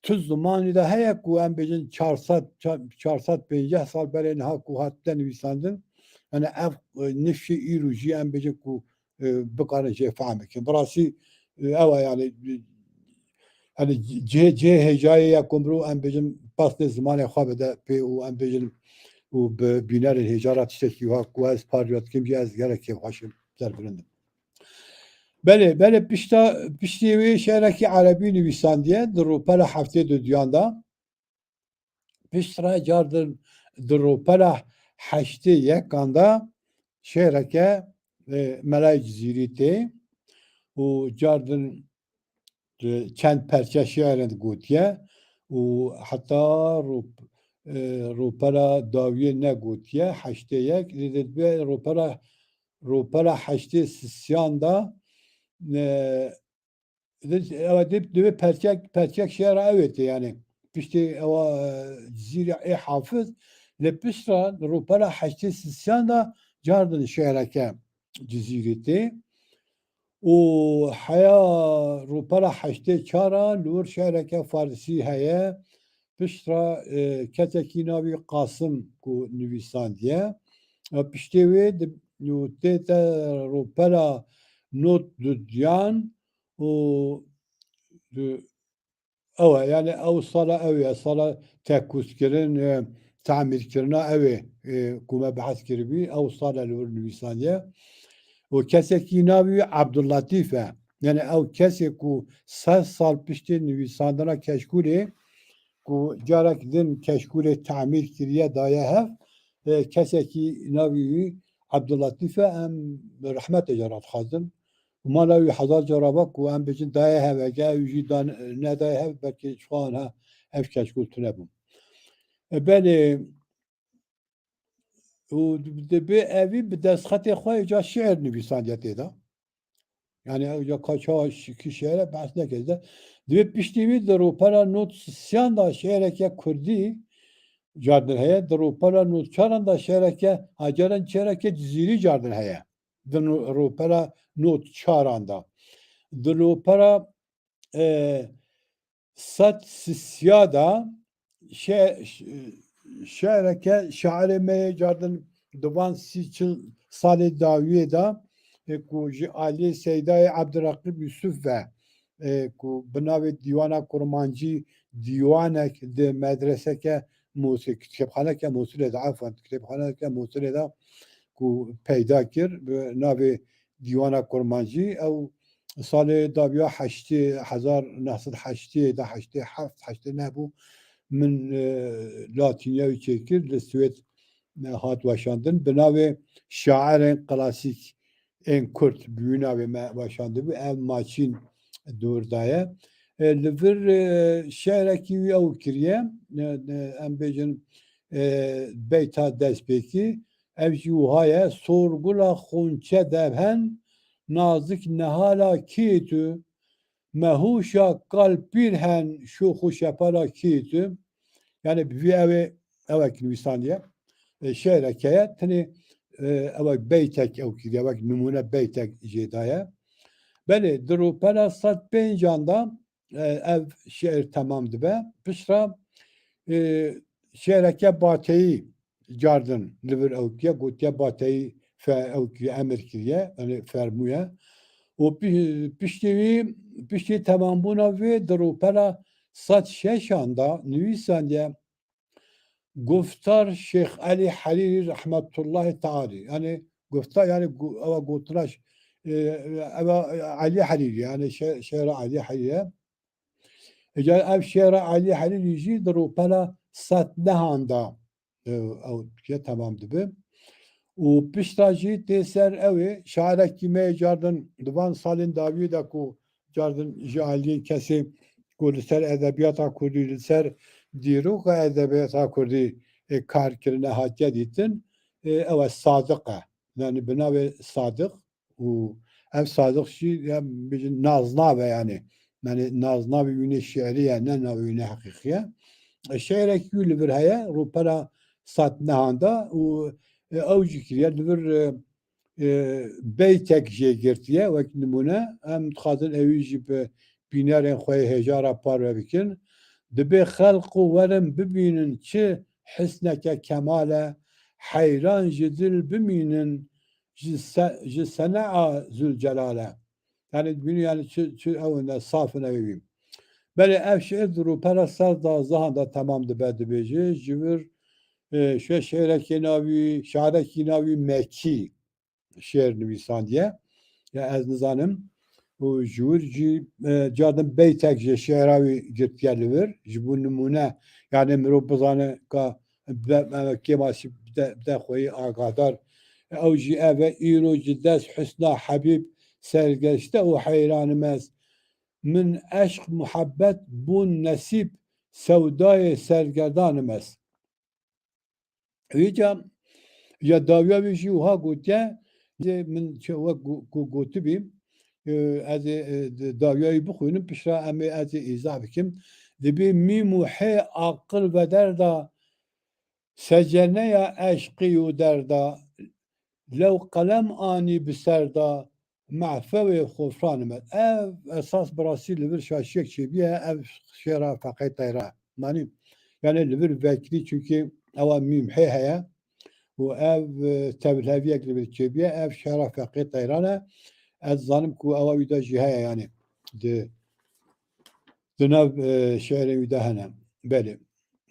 Tu zimanî de heye ku em bêjin çar sed, ça-, çar sed pênceh sal berê niha ku hatine nivîsandin. Yani ev, e, nifşê îro jî em bêjin ku, e, bikarin jê fehm bikin. Bi rastî, e, ew e yani, e, yani cihê, cihê hêjayê ya ku mirov em bêjin pesnê zimanê xwe bide pê û em bêjin û bi bînerên hêja re tiştekî wiha ku ez parve dikim jî ez gelek kêfxweş im, serbilind im. Belê, belê pişta, piştî wê şiirekî erebî nivîsandiye di rûpela heftê dudiyan de. Piştre cardin di rûpela heştê yekan de şiireke, e, Melayê Cizîrî tê û cardin, e, çend perçe şiirin gotiye û heta rûp-, e, rûpela dawiyê negotiye, heştê yek, lê dibe rûpela, rûpela heştê sisiyan de, e, Di-, ewa dê, divê perçek, perçek şiira ew ê tê, yani. Piştî ewa, e, Cizîrî ê Hafiz, lê piştre rûpela heştê sisiyan de cardin şiireke Cizîrî tê. Û heya rûpela heştê çar a li wir şiireke farisî heye. Piştre, e, kesekî navî Qasim ku nivîsandiye. E, piştê wê di, û tê te rûpela not dudiyan, û, e, ew e, yani ew sala ew e, sala tekûzkirin, e, tamîrkirina ew ê, e, ku me behs kiribî, ew sala li wir nivîsandiye. Û kesekî navî wî Ebdulletîf e. Yani ew kesê ku sed sal piştî nivîsandina Keşkûlê, ku carek din Keşkûlê tamîr kiriye daye hev, e, kesekî navî wî Abdullatîf e, em rehmetê jê re dixwazin. Û mala wî hezar cara be ku em bêjin daye hev, eke ew jî dan-, nedaye hev, belkî ji xwe anha ev Keşkûl tune bû. E, belê, û dibê evî bi destxetê xwe îca şiir nivîsandiye tê de. Yani ew îca ka çawa şi-, kî şiire behs neke de. Dibê piştî wî di rûpela not siyan de şiireke kurdî cardin heye, di rûpela not çaran de şiireke, ha, caran şiireke cizîrî cardin heye. Di no-, rûpela not çaran de. Di rûpela, e, sed sisiya de şe-, ş-, şiireke şairê me yê cardin di van sî çil salê dawiyê de, e, ku ji aliyê Seydayê Abdurreqîb Yusuf ve, e, ku bi navê Dîwana Kurmancî dîwanek di medreseke Mûsil, kitêbxaneke Mûsilê de, efwan, kitêbxaneke Mûsilê de ku peyda kir, bi navê Dîwana Kurmancî, ew salê dawiya heştê, hezar neh sed heştê de, heştê heft, heştê neh bû, min, e, latîniya wî çêkir, li Swêd, e, hat weşandin. Bi navê Şairên Klasîk ên Kurd bi wî navê me weşandibû. Ev maçîn dûr daye. E, li vir, e, şiirekî wî ew kiriye, e, e, em bêjin, e, beyta destpêkî, ev jî wiha ye: Sorgula xunçe devhen, nazik nehala kî tu, mehûşa kal pîrhen, şox û şepala kî tu. Yani bi vî ew ê, ewek nivîsandiye. E, şiireke ye, tenê, e, ewek beytek ew kiriye, ewek nimûne beytek jê daye. Belê, di rûpela sed pêncan de, e, ev şiir temam dibe. Piştre, e, şiireke Bateyî cardin li vir ew kiriye, gotiye Bateyî fe-, ew kiriye, emir kiriye, yani fermûye. Û pi-, piştî wî, piştî temambûna vê di rûpela sed şeşan de nivîsandiye Guftar Şêx Elî Herîrî rehmetullahî tealî. Yani guftar, yani gu-, ewa gotina ş-, e, ewa Elî Herîrî, yani şe-, şêra Elî Herîrî. Îca ev şêra Elî Herîrî jî di rûpela sed nehan de, e, ew diye temam dibe. Û pişta jî tê ser ew ê şairekî me yê cardin di van salên dawiyê de ku cardin ji aliyê kesê ku li ser edebiyata kurdî, li ser dîroka edebiyata kurdî, e, kar kirine hatiye dîtin, e, ew e Sadiq e. Yani bi navê Sadiq û ev Sadiq jî, ya bêjin naznav e yani. Yani naznavê wî ne şiirî ye, ne navê wî ne heqîqî ye. E, şiirekî wî li vir heye, rûpela sed nehan de û, e, ew jî kiriye. Li vir, e, e, beytek jê girtiye, wek nimûne. Em dixwazin ewî jî bi bînerên xwe yê hêja re parve bikin. Dibê xelq û werin bibînin çi hisneke kemal e, heyran ji dil bimînin ji se-, ji senea Zülcelal e. Yani bînî yani çi, çi ew ne saf in ew wî. Belê ev şiir di rûpela sed dazdehan de temam dibe, dibêje. Ji vir, e, şe-, şêrekê navî, şarekî navî Mekî şiir nivîsandiye. Ya ez nizanim. Û ji wir jî, e, cardin beytek ji şiira wî girtiye li vir. Ji bo nimûne, yani mirov bizane ka be-, be-, kêmasî bide, bide xweyî agahdar. Ew jî ev e: Îro ji dest husna Hebîb sergeşte û heyranim ez. Min eşq muhebbet bûn nesîb, sewdayê sergerdanim ez. Vîca ya dawiya wî jî wiha gotiye, zê min çi wek go-, ku gotibî, e, ez ê, e, di dawiya wî bixwînim, piştre em ê ez ê îzah bikim. Dibê mîm û hê aqil veder da, seceneya eşqî û derda, lew qelem anî bi ser da, mehfewê xofran me. Ev esas bi rastî li vir şaşiyek çêbiye, ev şêra Feqê Teyra. Manî, yani li vir vekirî, çunkî ewa mîm hê heye û ev, e, tevlheviyek li vir çêbiye, ev şêra Feqê Teyran e. Ez zanim ku ewa wî de jî heye, yani di, di nav, e, şiirên wî de hene. Belê.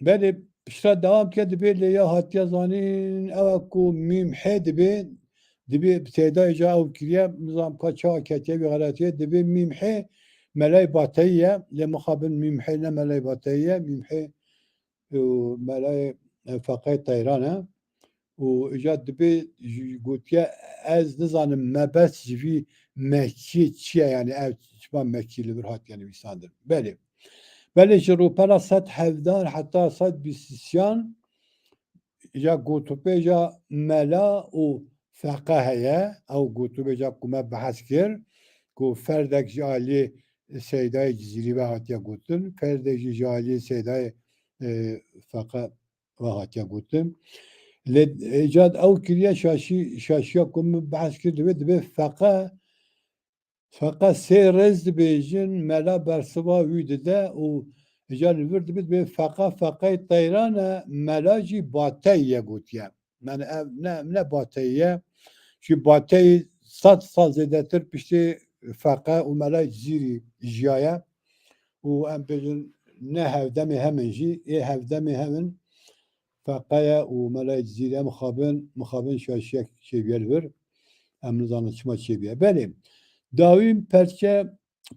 Belê, piştre dewam dike, dibê lê ya hatiye zanîn, ew e ku mîm hê dibê, Dibê Seyda îca ew kiriye, nizam ka çawa ketiye vî xeletiyê, dibê Mîmhê Melay Bateyî ye, lê mixabin Mîmhê ne Melay Bateyî ye, Mîmhê, e, Melayê, e, Feqey Teyran e. Û îca dibê jî gotiye, ez nizanim mebest ji vî Mekkiyê çi ye, yanî ev çima Mekkî li vir hatiye nivîsandin. Belê. Belê ji rûpela sed hevdan heta sed bîst sîyan ya gotûbêja mela û feqe heye. Ew gotûbêja ku me behs kir, ku ferdek ji aliyê Seydayê Cizîrî ve hatiye gotin, ferdek jî ji aliyê Seydayê, e, feqe ve hatiye gotin. Lê îcad ew kiriye şaşî, şaşiya ku min behs kir, divê, divê feqe, feqe sê rêz dibêjin, mela bersiva wî dide û îca li vir dibê, dibê feqe, feqey teyran e, mela jî batey ye gotiye. Yani ev ne, ne batey ye. Çünkü batey sed sal zêdetir piştê feqe û mela Cizîrî jiyaye. Û em bêjin ne hevdemê hemin jî, ê hevdemê hemin feqe ye û mela Cizîrî ye mixabin, mixabin şaşiyek çêbiye li vir. Em nizanin çima çêbiye. Belê, dawîn perçe,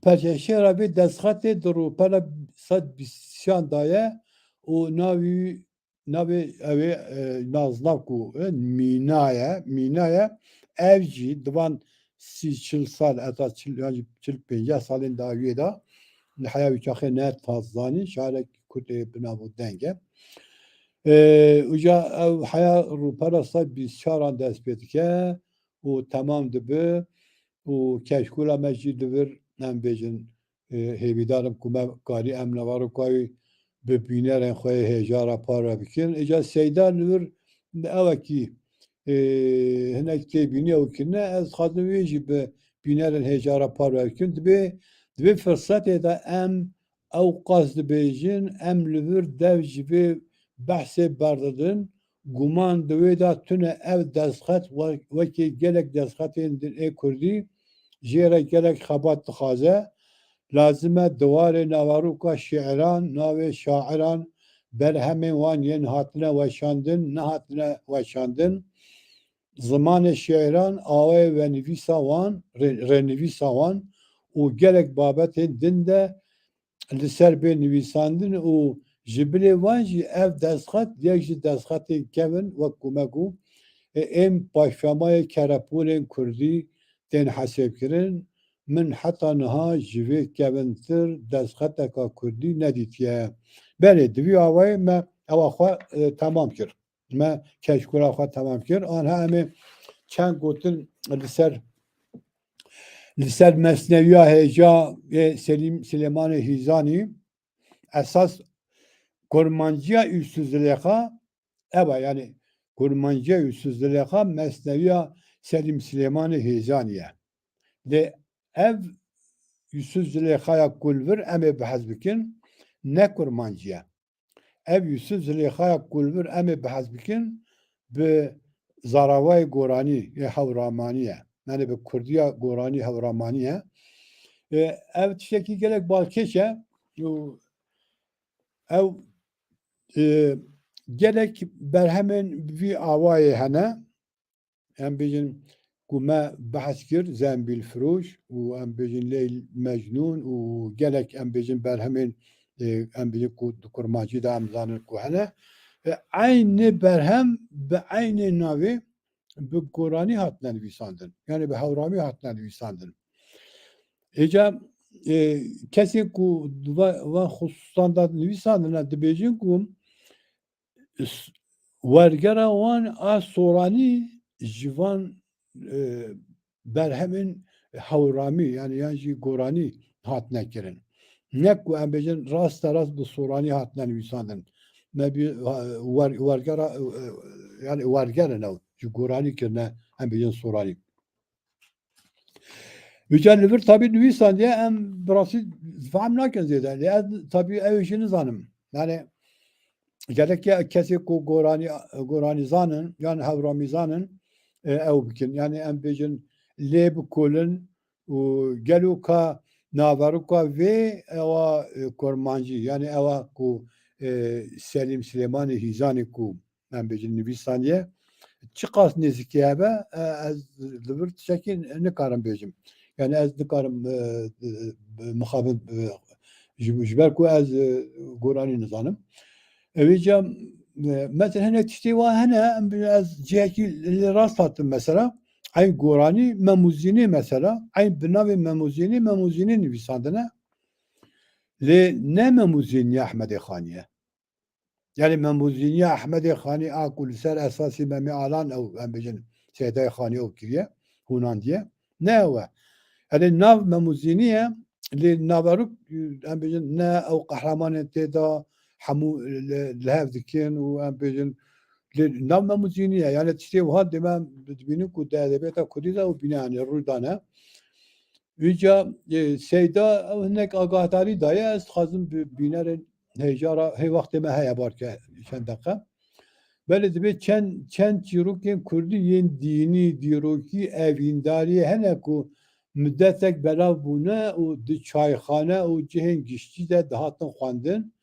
perçeşêra vê destxetê di rûpela sed bîst sîyan de ye û navî, navê ew ê, e, naznav ku, e, mîna ye, mîna ye. Ev jî di van sî çil sal, heta çil, yan jî çil pênceh salên dawiyê de li heya wî çaxê ne tazanî, şarek Kurd ê bi nav û deng e. E, uca ew heya rûpela sed bîst çaran dest pê dike û temam dibe û keşkula me jî li vir, em bêjin, e, hêvîdar im ku me karî em nevaroka wî bi bînerên xwe yê hêja re parve bikin. Îca Seyda li vir ewekî, e, hinek têbînî ew kirine. Ez dixwazim wê jî bi bînerên hêja re parve bikim. Dibê, di vê firsetê de em ew qas dibêjin, em li vir dev ji vê behsê berdidin. Guman di wê de tune ev destxet we-, wekî gelek destxetên din ê kurdî jê re gelek xebat dixwaze. Lazim e di warê naveroka şiiran, navê şairan, berhemên wan yên hatine weşandin, nehatine weşandin, zimanê şiiran, awayê venivîsa wan, rê-, rênivîsa wan û gelek babetên din de li ser bê nivîsandin û ji bilê van jî ev destxet yek ji destxetên kevin wek ku me got, ê, ên paşvemayê kerepûlên kurdî tên hesêbkirin. Min heta niha ji vê kevintir destxeteka kurdî nedîtiye. Belê, di vî awayê me ewa xwe, e, temam kir. Me keşkula xwe temam kir. Anha em ê çend gotin li ser, li ser mesnewiya hêja ê Selîm Silêmanê Hîzanî, esas kurmanciya Yûsûf Zilêxa, ev e, yani kurmanciya Yûsûf Zilêxa mesnewiya Selîm Silêmanê Hêzanî ye. Lê ev Yûsûf Zilêxaya ku li vir em ê behs bikin, ne kurmancî ye. Ev Yûsûf Zilêxaya ku li vir em ê behs bikin, bi zaravayê goranî yê hewramanî ye. Yani bi kurdiya goranî hewramanî ye. E, ev tiştekî gelek balkêş e û ew, e, gelek berhemên bi vî awayê hene. Em bêjin ku me behs kir, Zembîlfiroş û em bêjin Leyl Mecnûn û gelek em bêjin berhemên, e, em bêjin ku di kurmancî de em zanin ku hene. E, eynê berhem bi eynê navê bi goranî hatine nivîsandin. Yani bi hewramî hatine nivîsandin. Êca, e, kesên ku di va-, van xisûsan de nivîsandine dibêjin ku s-, wergera wan a soranî ji van, e, berhemên hewramî, yani yan jî goranî hatine kirin. Ne ku em bêjin rasterast bi soranî hatine nivîsandin. Me bî, ha, wer-, wergera, e, e, yani werger in ew, ji goranî kirine, em bêjin soranî. Vêca li vir tabî nivîsandiye, em bi rastî fehm nakin zêde. Lê ez tabî ew jî nizanim. Yani gerek ya kesê ku goranî, goranî zanin, yan hewramî zanin, e, ew bikin. Yani em bêjin lê bikolin û gelo ka naveroka vê ewa, e, kurmancî, yani ewa ku, e, Selîm Silêmanê Hîzanê ku em bêjin nivîsandiye, Çiqas nêzîkî hebe, e, ez li vir tiştekî nikarim bêjim. Yani ez nikarim, e, e, mixabin, e, ji, ji ber ku ez, e, goranî nizanim. Evîca, e, mesela hinek tiştê wa hene, em bi-, ez cihekî li rast hatim mesela. Eyn goranî, Memûzînî mesela. Eyn bi navê Memûzînî, Memûzînî nivîsandine. Lê ne Memûzîniya Ehmedê Xanî ye. Yani Memûzîniya Ehmedê Xanî a ku li ser esasî Memê Alan ew, em bêjin, Seydayê Xanî ew kiriye, hûnandiye. Ne ew e. Yani nav Memûzînî ye, lê naverok, em bêjin, ne ew qehremanên tê de hemû li, li hev dikin û em bêjin, lê nav Memûzînî ye. Yani tiştê wiha dê me dibînin ku di edebiyata kurdî de ew bîne, yani rû dane. Vîca, e, Seyda ew hinek agahdarî daye, ez dixwazim bi bînerên hêjara, hê wextê me heye, barke çend deqe. Belê dibê çend, çend çîrokên kurdî yên dînî, dîrokî, evîndariyê hene ku midetek belav bûne û di çayxane û cihên giştî de dihatin xwendin.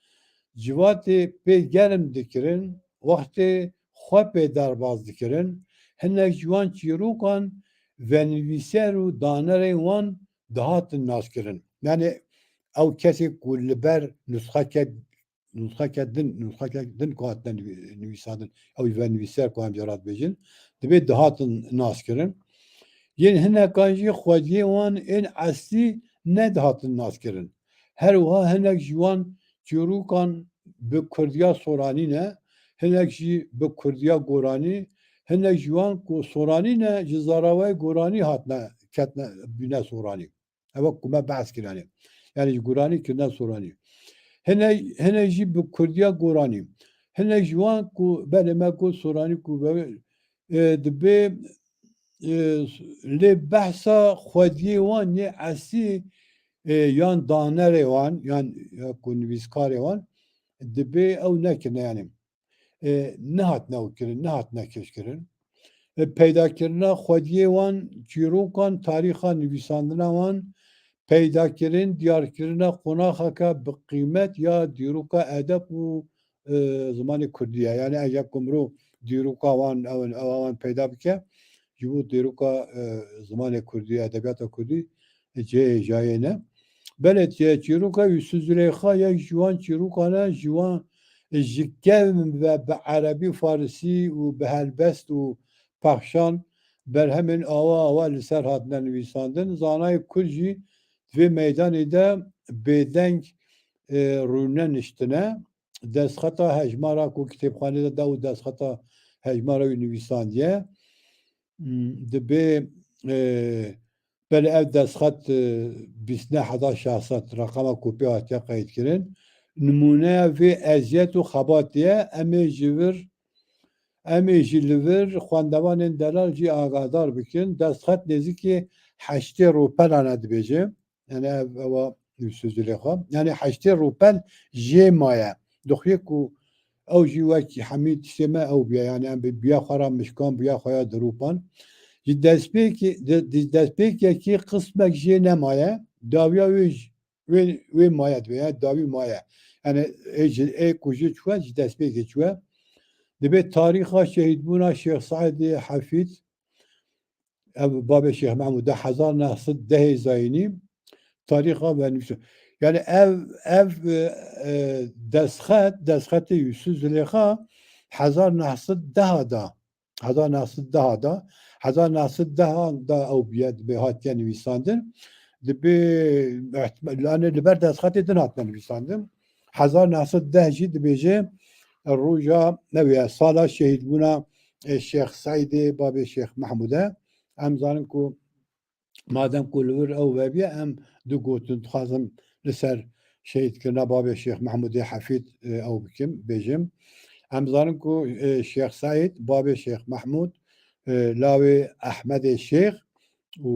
Civatê pê germ dikirin, wextê xwe pê derbas dikirin. Hinek ji wan çîrokan venivîser û danerên wan dihatin naskirin. Yani ew kesê ku li ber nusxeke, nusxeke din, nusxeke din ku hatine nivî-, nivîsandin, ew venivîser ku em jê re dibêjin, dibê dihatin naskirin. Yên hinekan jî xwediyê wan ên eslî nedihatin naskirin. Her wiha hinek ji wan çîrokan bi kurdiya soranî ne, hinek jî bi kurdiya goranî, hinek ji wan ku soranî ne, ji zarawayê goranî hatine, ketine, bîne soranî. Ewa ku me behs kiranê. Yani ji goranî kirine soranî. Hinek, hinek jî bi kurdiya goranî. Hinek ji wan ku belê me got soranî ku be, e, dibê, e, lê behsa xwediyê wan yê eslî, e, yan danerê wan, yan ya ku nivîskarê wan, dibê ew nekirine, yani, e, nehatine ew kirin, nehatine kêşkirin. E, peydakirina xwediyê wan, çîrokan, tarîxa nivîsandina wan, peydakirin, diyarkirina qonaxeke bi qîmet ya dîroka edeb û, e, zimanê kurdî ye. Yani eger ku mirov dîroka wan, ew, ew wan peyda bike, ji bo dîroka, e, zimanê kurdî, edebiyata kurdî, cihê hêjayê ne. Belê, çî-, çîroka Yûsûf Zuleyxa yek ji wan çîrokan e, ji wan, e, ji kevn ve bi erebî, farisî û bi helbest û pexşan berhemên awa awa li ser hatine nivîsandin. Zanayê kurd jî di vê meydanê de bêdeng, e, rûneniştine. Destxeta hejmara ku kitêbxanê de da û destxeta hejmara wî nivîsandiye. Hmm, dibê, e, belê ev destxet, e, bîst neh hezar şeş sed reqema ku pê hatiye qeydkirin. Nimûneya vê eziyet û xebatê ye. Em ê ji vir, em ê jî li vir xwendevanên delal jî agahdar bikin. Destxet nêzîkî heştê rûpelan e dibêje. Yani ev, ewa Yûsûf Zuleyxa. Yani heştê rûpel jê maye. Dixuye ku ew jî wek hemî tiştê me ew bûye. Yani em bi biya xwe re mişkan, biya xwe ya dirûpan. Ji destpêkê, di, di destpêkekî qismek jê nemaye. Dawiya wê j-, wê, wê maye dibe, yani dawî maye. Yani ê ji, ê ku jê çûye, ji destpêkê çûye. Dibê tarîxa şehîdbûna Şêx Seîdê Hefîd, ev babê Şêx Mehmûd e, hezar neh sed dehê zayînî, tarîxa venivîsî. Yani ev, ev, e, e, destxet, destxetê Yûsûf Zuleyxa hezar neh sed deh da, hezar neh sed deh da, hezar neh sed deh da ew bûye, dibê hatiye nivîsandin. Dibê, ihtimal-, yani li ber destxetê din hatine nivîsandin. Hezar neh sed deh jî dibêje roja, ne wê, sala şehîdbûna, e, Şêx Seîdê, babê Şêx Mehmûd e. Em zanin ku madem ku li vir ew vebiye, em du gotin dixwazim li ser şehîdkirina babê Şêx Mehmûdê Hefîd, e, ew bikim, bêjim. Em zanin ku, e, Şêx Seîd, babê Şêx Mehmûd, e, lawê Ehmedê Şêx û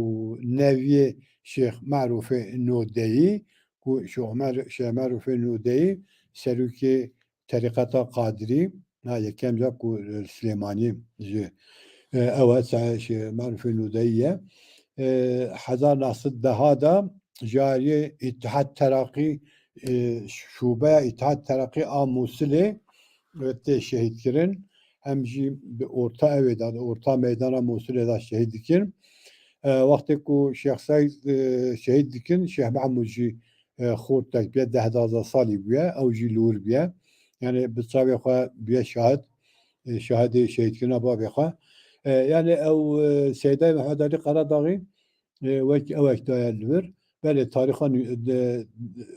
neviyê Şêx Merûfê Nodeyî, ku Şêx Mer-, Şêx Merûfê Nodeyî serokê terîqeta Qadirî, ha, yekem ca ku, e, Silêmanî ji, e, ew e, se-, Şêx Merûfê Nodeyî ye. E, hezar neh sed deh da ji aliyê Îtihad Teraqî, e, şûbeya Îtihad Teraqî a Mûsilê, e, tê şehîdkirin. em jî bi orta ewê de, orta meydana Mûsilê de şehîd dikin. E, wextê ku Şêx Seyd, e, şehîd dikin, Şêx Mehmûd jî, e, xort tekbiye deh dazdeh salî bûye, ew jî li wir bûye. Yani bi çavê xwe bûye şahid, e, şahidê şehîdkirina bavê xwe. E, yani ew, e, Seydayê Mehmed Alî Qeradaxî, e, wek ewek daye li vir. Belê tarîxa nû-, de,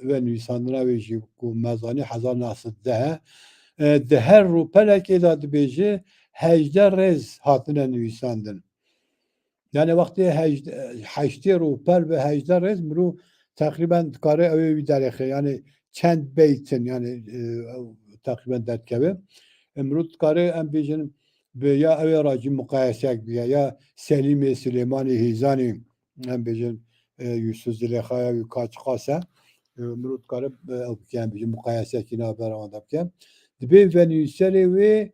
ve nivîsandina wê jî ku me zanî hezar neh sed deh e. E, di her rûpelekê de dibêje hejdeh rêz hatine nivîsandin. Yani wextê hejdeh, heştê rûpel ve hejdeh rêz mirov teqrîben dikare ew ê wî derêxe. Yani çend beytin yani, e, ew teqrîben derdikeve. E, mirov dikare em bêjin bi ya ew ê racî muqayesek bike ya Selîmê Silêmanî Hîzanî em bêjin, e, Yusuf Zilêxaya wî ka çiqas e. E, mirov dikare, e, ew bike em bêjin muqayesekî navbera wan de bike. Dibê venûserê wê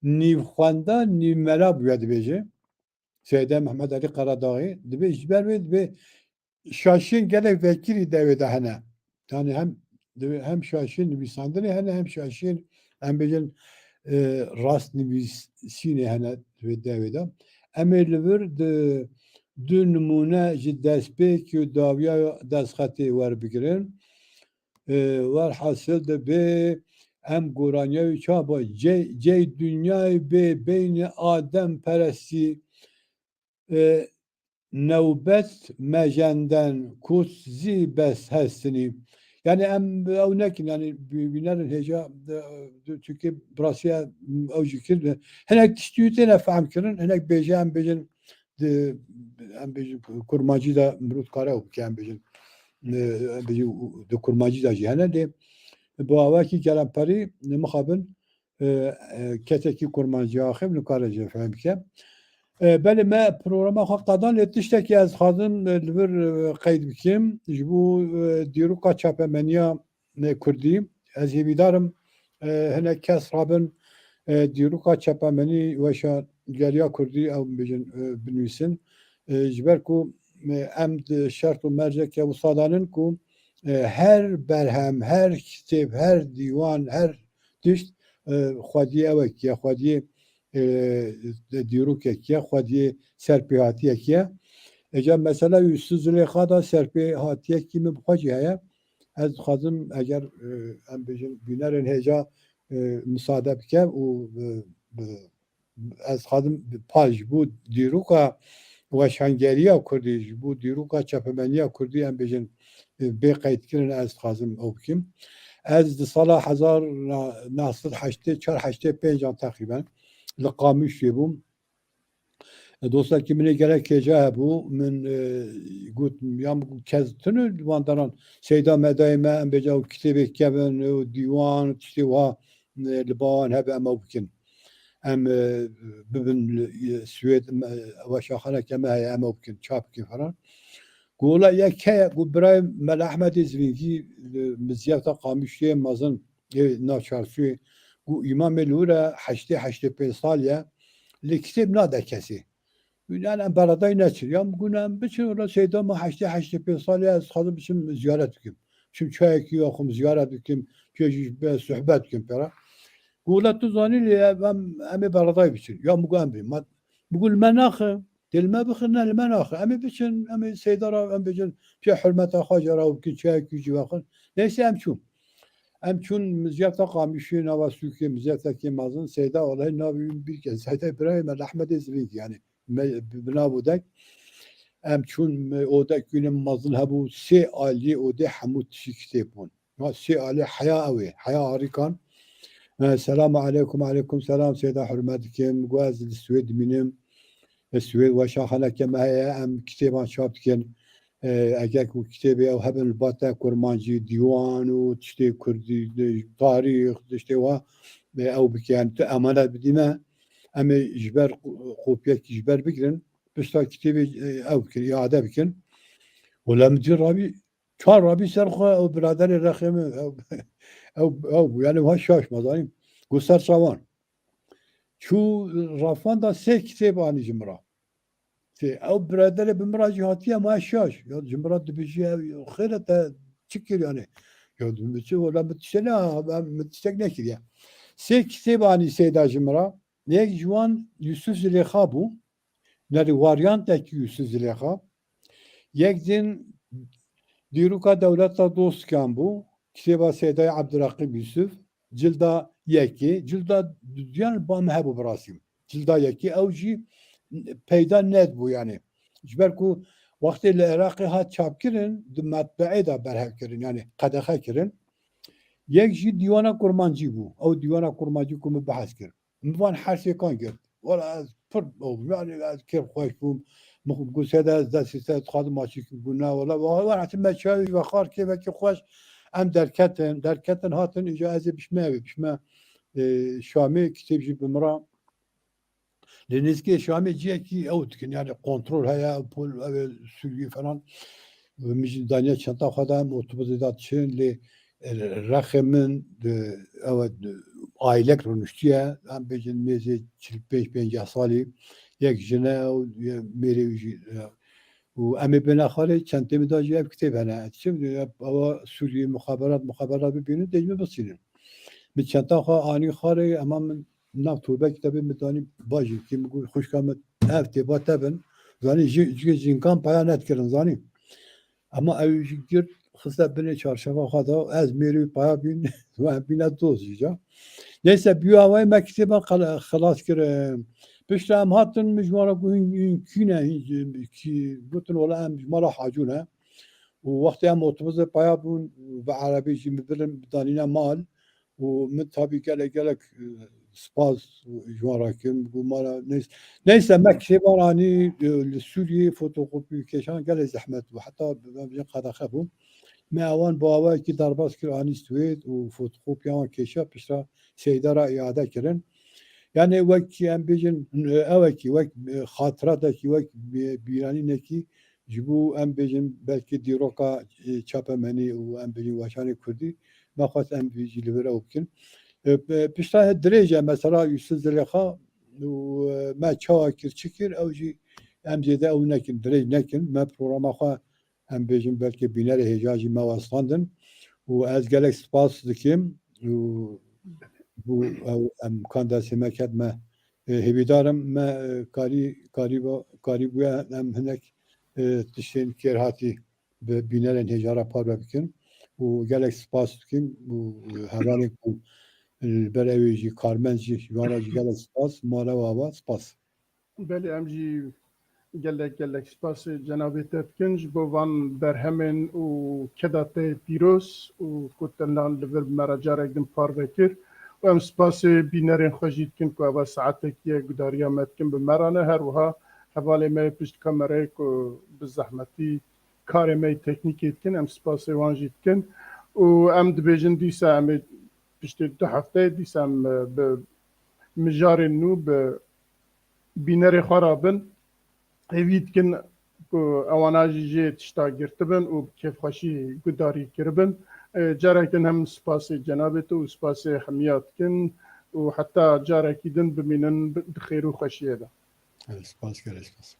nîvxwenda nîvmela bûye dibêje. Seyda Mehmed Alî Qeradaxî dibê ji ber wê dibê şaşiyên gelek vekirî de wê de hene. Yani hem dibê hem şaşiyên nivîsandinê hene hem şaşiyên em bêjin, e, rast nivîsînê hene di vê dewê de. Em ê li vir di du nimûne ji destpêkî û dawiya destxetê werbigirin. E, werhasil dibê em goraniya wî çawa cey, cey dinyayê bê beynî Adem perestî, e, newbet mejenden kut zî bes hestinî. Yani em ew nekin, yani bi-, bînerin hêja, e, Tirkî bi rastî ew jî kir. Hinek tiştî wî têne fehm kirin, hinek bêje em bêjin di, em bêjin kurmancî de mirov dikare ew bike, em bêjin, e, em bêjin di kurmancî de jî hene lê bi awakî gelemperî mixabin, e, e, kesekî kurmancî axivin û kare jê fehm bike. E, belê me programa xwe qedan lê tiştekî ez dixwazim, e, li vir, e, qeyd bikim. Ji bo, e, dîroka çapemeniya, e, kurdî, ez hêvîdar im, e, hinek kes rabin, e, dîroka çapemeniya weşangeriya kurdî ew bêjin, e, binivîsin. E, ji ber ku, e, em di şert û merceke wisa de nin ku, e, her berhem, her kitêb, her dîwan, her tişt, e, xwediyê ewek ye, xwediyê, e, dîrokek ye, xwediyê serpêhatiyek ye. Êca mesela Yusuf Zulêxa da serpêhatiyekî min bi xwe jî heye. Ez dixwazim eger, e, em bêjin bînerên hêja, e, misade bike û, e, bi ez dixwazim paş bû dîroka weşangeriya kurdî, ji bo dîroka çapemeniya kurdî em bêjin, e, bê qeydkirin ez dixwazim ew bikim. Ez di sala hezar neh sed heştê çar heştê pênc an teqrîben li Qamişlê bûm. E, dostekî min ê gelek hêja hebû. Min, e, got, ya min got, kes tune li wan deran Seyda Medayê me, em bêje ew kitêbê kevin, ew dîwan, tiştê wiha, e, li ba wan hebe em ew bikin. Em, e, bibin li, e, Swêd, em, e, weşanxaneke me heye, em ew bikin, çap bikin falan. Got, wela yek heye, got, birayê Mela Ehmedê Zivîngî, e, miziyeta Qamişliyê mezin, ê, na çarçûyê, got, îmamê li wir e, heştê, heştê pênc salî ye, lê kitêb nade kesê. Got, yani em beredayî neçin. Ya min got, em biçin, wela Seyda me heştê, heştê pênc salî ye, ez dixwazim biçim ziyaret bikim. Biçim çayekî yaxwim, ziyaret bikim, pê jî be sohbet bikim pê re. Got, wela tu zanî lê em, em ê beredayî biçin. Ya min got, em bê. Ma, min got, li me naxe, tê li me bixin, ne li me naxe. Em ê biçin, em ê Seyda re, em bêjin, pê hurmeta xwe jê re bikin, çayekî jî vexwin. Neyse em çûn. Em çûn miziyeta Qamişliyê nava sûkê, miziyetekê mezin, Seyda wellahî navê wî bîr ke, Seyda birayê me li Ehmedê Zivîngî, yani me, bi, bi nav odek. Em çûn, me, odek wîne mezin hebû, sê aliyê odê hemû tiştî kitêb bûn. Ha, sê alê heya ew ê, heya arîkan. E, selamu aleykum, aleykum selam, Seyda hurmet dikim. Got ez li Swêd dimînim. E, Swêd weşanxaneke me heye, em kitêban çap dikin. E, eger ku kitêbê ew hebin li ba te kurmancî, dîwan û tiştê kurdî, di, tarîx, tiştê wa, e, ew bike. Yani tu emanet bidî me, em ê ji ber qo-, kopyekî ji ber bigirin, pişta kitêbê, e, ew bikin, îade bikin. Wela min dî rabî, çar rabî ser xwe, ew biraderê rexê min, ew, ew, ew bû. Yani wiha şaş me, zanî. Got ser çawan. Çû rafan da sê kitêb anî ji min re. Sê, ew biraderê bi min re jî hatiye, ma şaş. Ya ji min re dibêjî, ew xêr e, te çi kir yani? Ya min çi, wela min tiştek ne, em, min tiştek nekiriye. Sê kitêb anî Seyda ji min re. Yek ji wan Yusuf Zilêxa bû. Nerî waryantekî Yusuf Zilêxa. Yek din dîroka dewleta Dostkan bû. Kitêba Seydayê Ebduraqîb Yusuf. Cilda yekê. Cilda duyan ba min hebû bi rastî. Cilda yekê ew jî peyda nedibû yani. Ji ber ku wextê li Iraqê hat çapkirin, di metbeê de berhev kirin, yani qedexe kirin. Yek jî Dîwana Kurmancî bû. Ew Dîwana Kurmancî ku min behs kir. Min van her sêkan girt. Wala ez pir bûm. Yani ez kêf xweş bûm. Min xwe got, "Seyda, ez destê te dixwazim maçî." Got, "Na, wala, wala, wala, hatim me çavi ve xar kêfekî xweş." Em derketin, derketin hatin, îca ez ê bişme evê, bişme, e, Şamê, kitêb jî bi min re. Lê nêzikê Şamê ciyekî ew dikin, yani kontrol heye, pol, ew ê Sûriyê falan. Min jî daniye çenta xwe de, em otobusê de diçin, lê, e, rexê min, e, ew e, ailek rûniştiye, em bêjin nêzê çil pênc pênceh salî, yek jin e û ye mêrê wî jî, e, û em ê bêne xwarê, çentê min de jî ev kitêb hene. Çi, ewa Sûriyê muxaberat, muxaberat bibînin, dê ji min bisînin. Min çenta xwe anî xwarê, ema min nav tobekî de bê min danî bajî kî, min got, "Xwişka min, ev têba te bin." Zanî, ji, ji jinkan paya nedikirin, zanî. Ema ew jî girt, xiste binê çarşefa xwe de, ez mêrê wî paya bîn, we bîne dost jî ca. Neyse, bîyo awayê me kitêban xela-, xelas kirin. Piştre em hatin, min ji wan re got, "Hûn, hûn kî ne?" Hîn, kî, gotin, "Wela em ji mala Hacû ne." Û wextê em otobusê paya bûn, bi erebî jî min birin, bidanîne mal. Û min tabî gelek, gelek, e, spas ji wan re kirin. Got, "Mala neyse." Neyse, me kitêban anî, e, li Sûriyê fotokopî kêşan gelek zehmet bû. Heta, em bêjin, qedexe bû. Me ewan bi awayekî derbas kir, anî Swêd û fotokopiya wan kêşa, piştre Seyda re îade kirin. Yani wek em bêjin, e, ewekî, wek, e, xatiratekî, wek, e, bîranînekî ji bo em bêjin belkî dîroka, e, çapemenî û em bêjin weşanê kurdî, me xwest em vî jî li vir ew bikin. E, p-, pişta dirêj e, mesela Yusuf Zilêxa û, e, me çawa kir, çi kir, ew jî em zêde ew nekin, dirêj nekin. Me programa xwe, em bêjin, belkî bînerê hêja jî me westandin û ez gelek spas dikim û bû ew emkan destê me ket, me, e, hêvîdar im me, e, karî, karî ba-, karî bûye em hinek, e, tiştên kêrhatî bi bînerên hêja re parve bikin û gelek spas dikim û, e, hevalên ku, e, li ber ew ê jî karmend jî, ji wan re jî gelek spas, mala we ava, spas. Belê, em jî gelek, gelek spasê cenabê te dikin ji bo van berhemên û keda te yê pîroz û ku te nan li vir me re carek din parve kir. Û em spasê bînerên xwe jî dikin ku eva saetekî ye gudariya me dikin bi me re ne. Her wiha hevalê me yê pişt kamerayê ku bi zehmetî karê me yê teknîkê dikin, em spasê wan jî dikin. Û em dibêjin dîsa em ê piştî du hefteyê dîsa em, e, bi mijarên nû, bi bînerê xwe re bin. Hêvî dikin ku ewana jî jê tişta girtibin û bi kêfxweşî gudarî kiribin. E, carek din hem spasê cenabê te û spasê hemiya dikin û heta carekî din bimînin bi, di xêr û xweşiyê de. Evet, spas, gelek spas.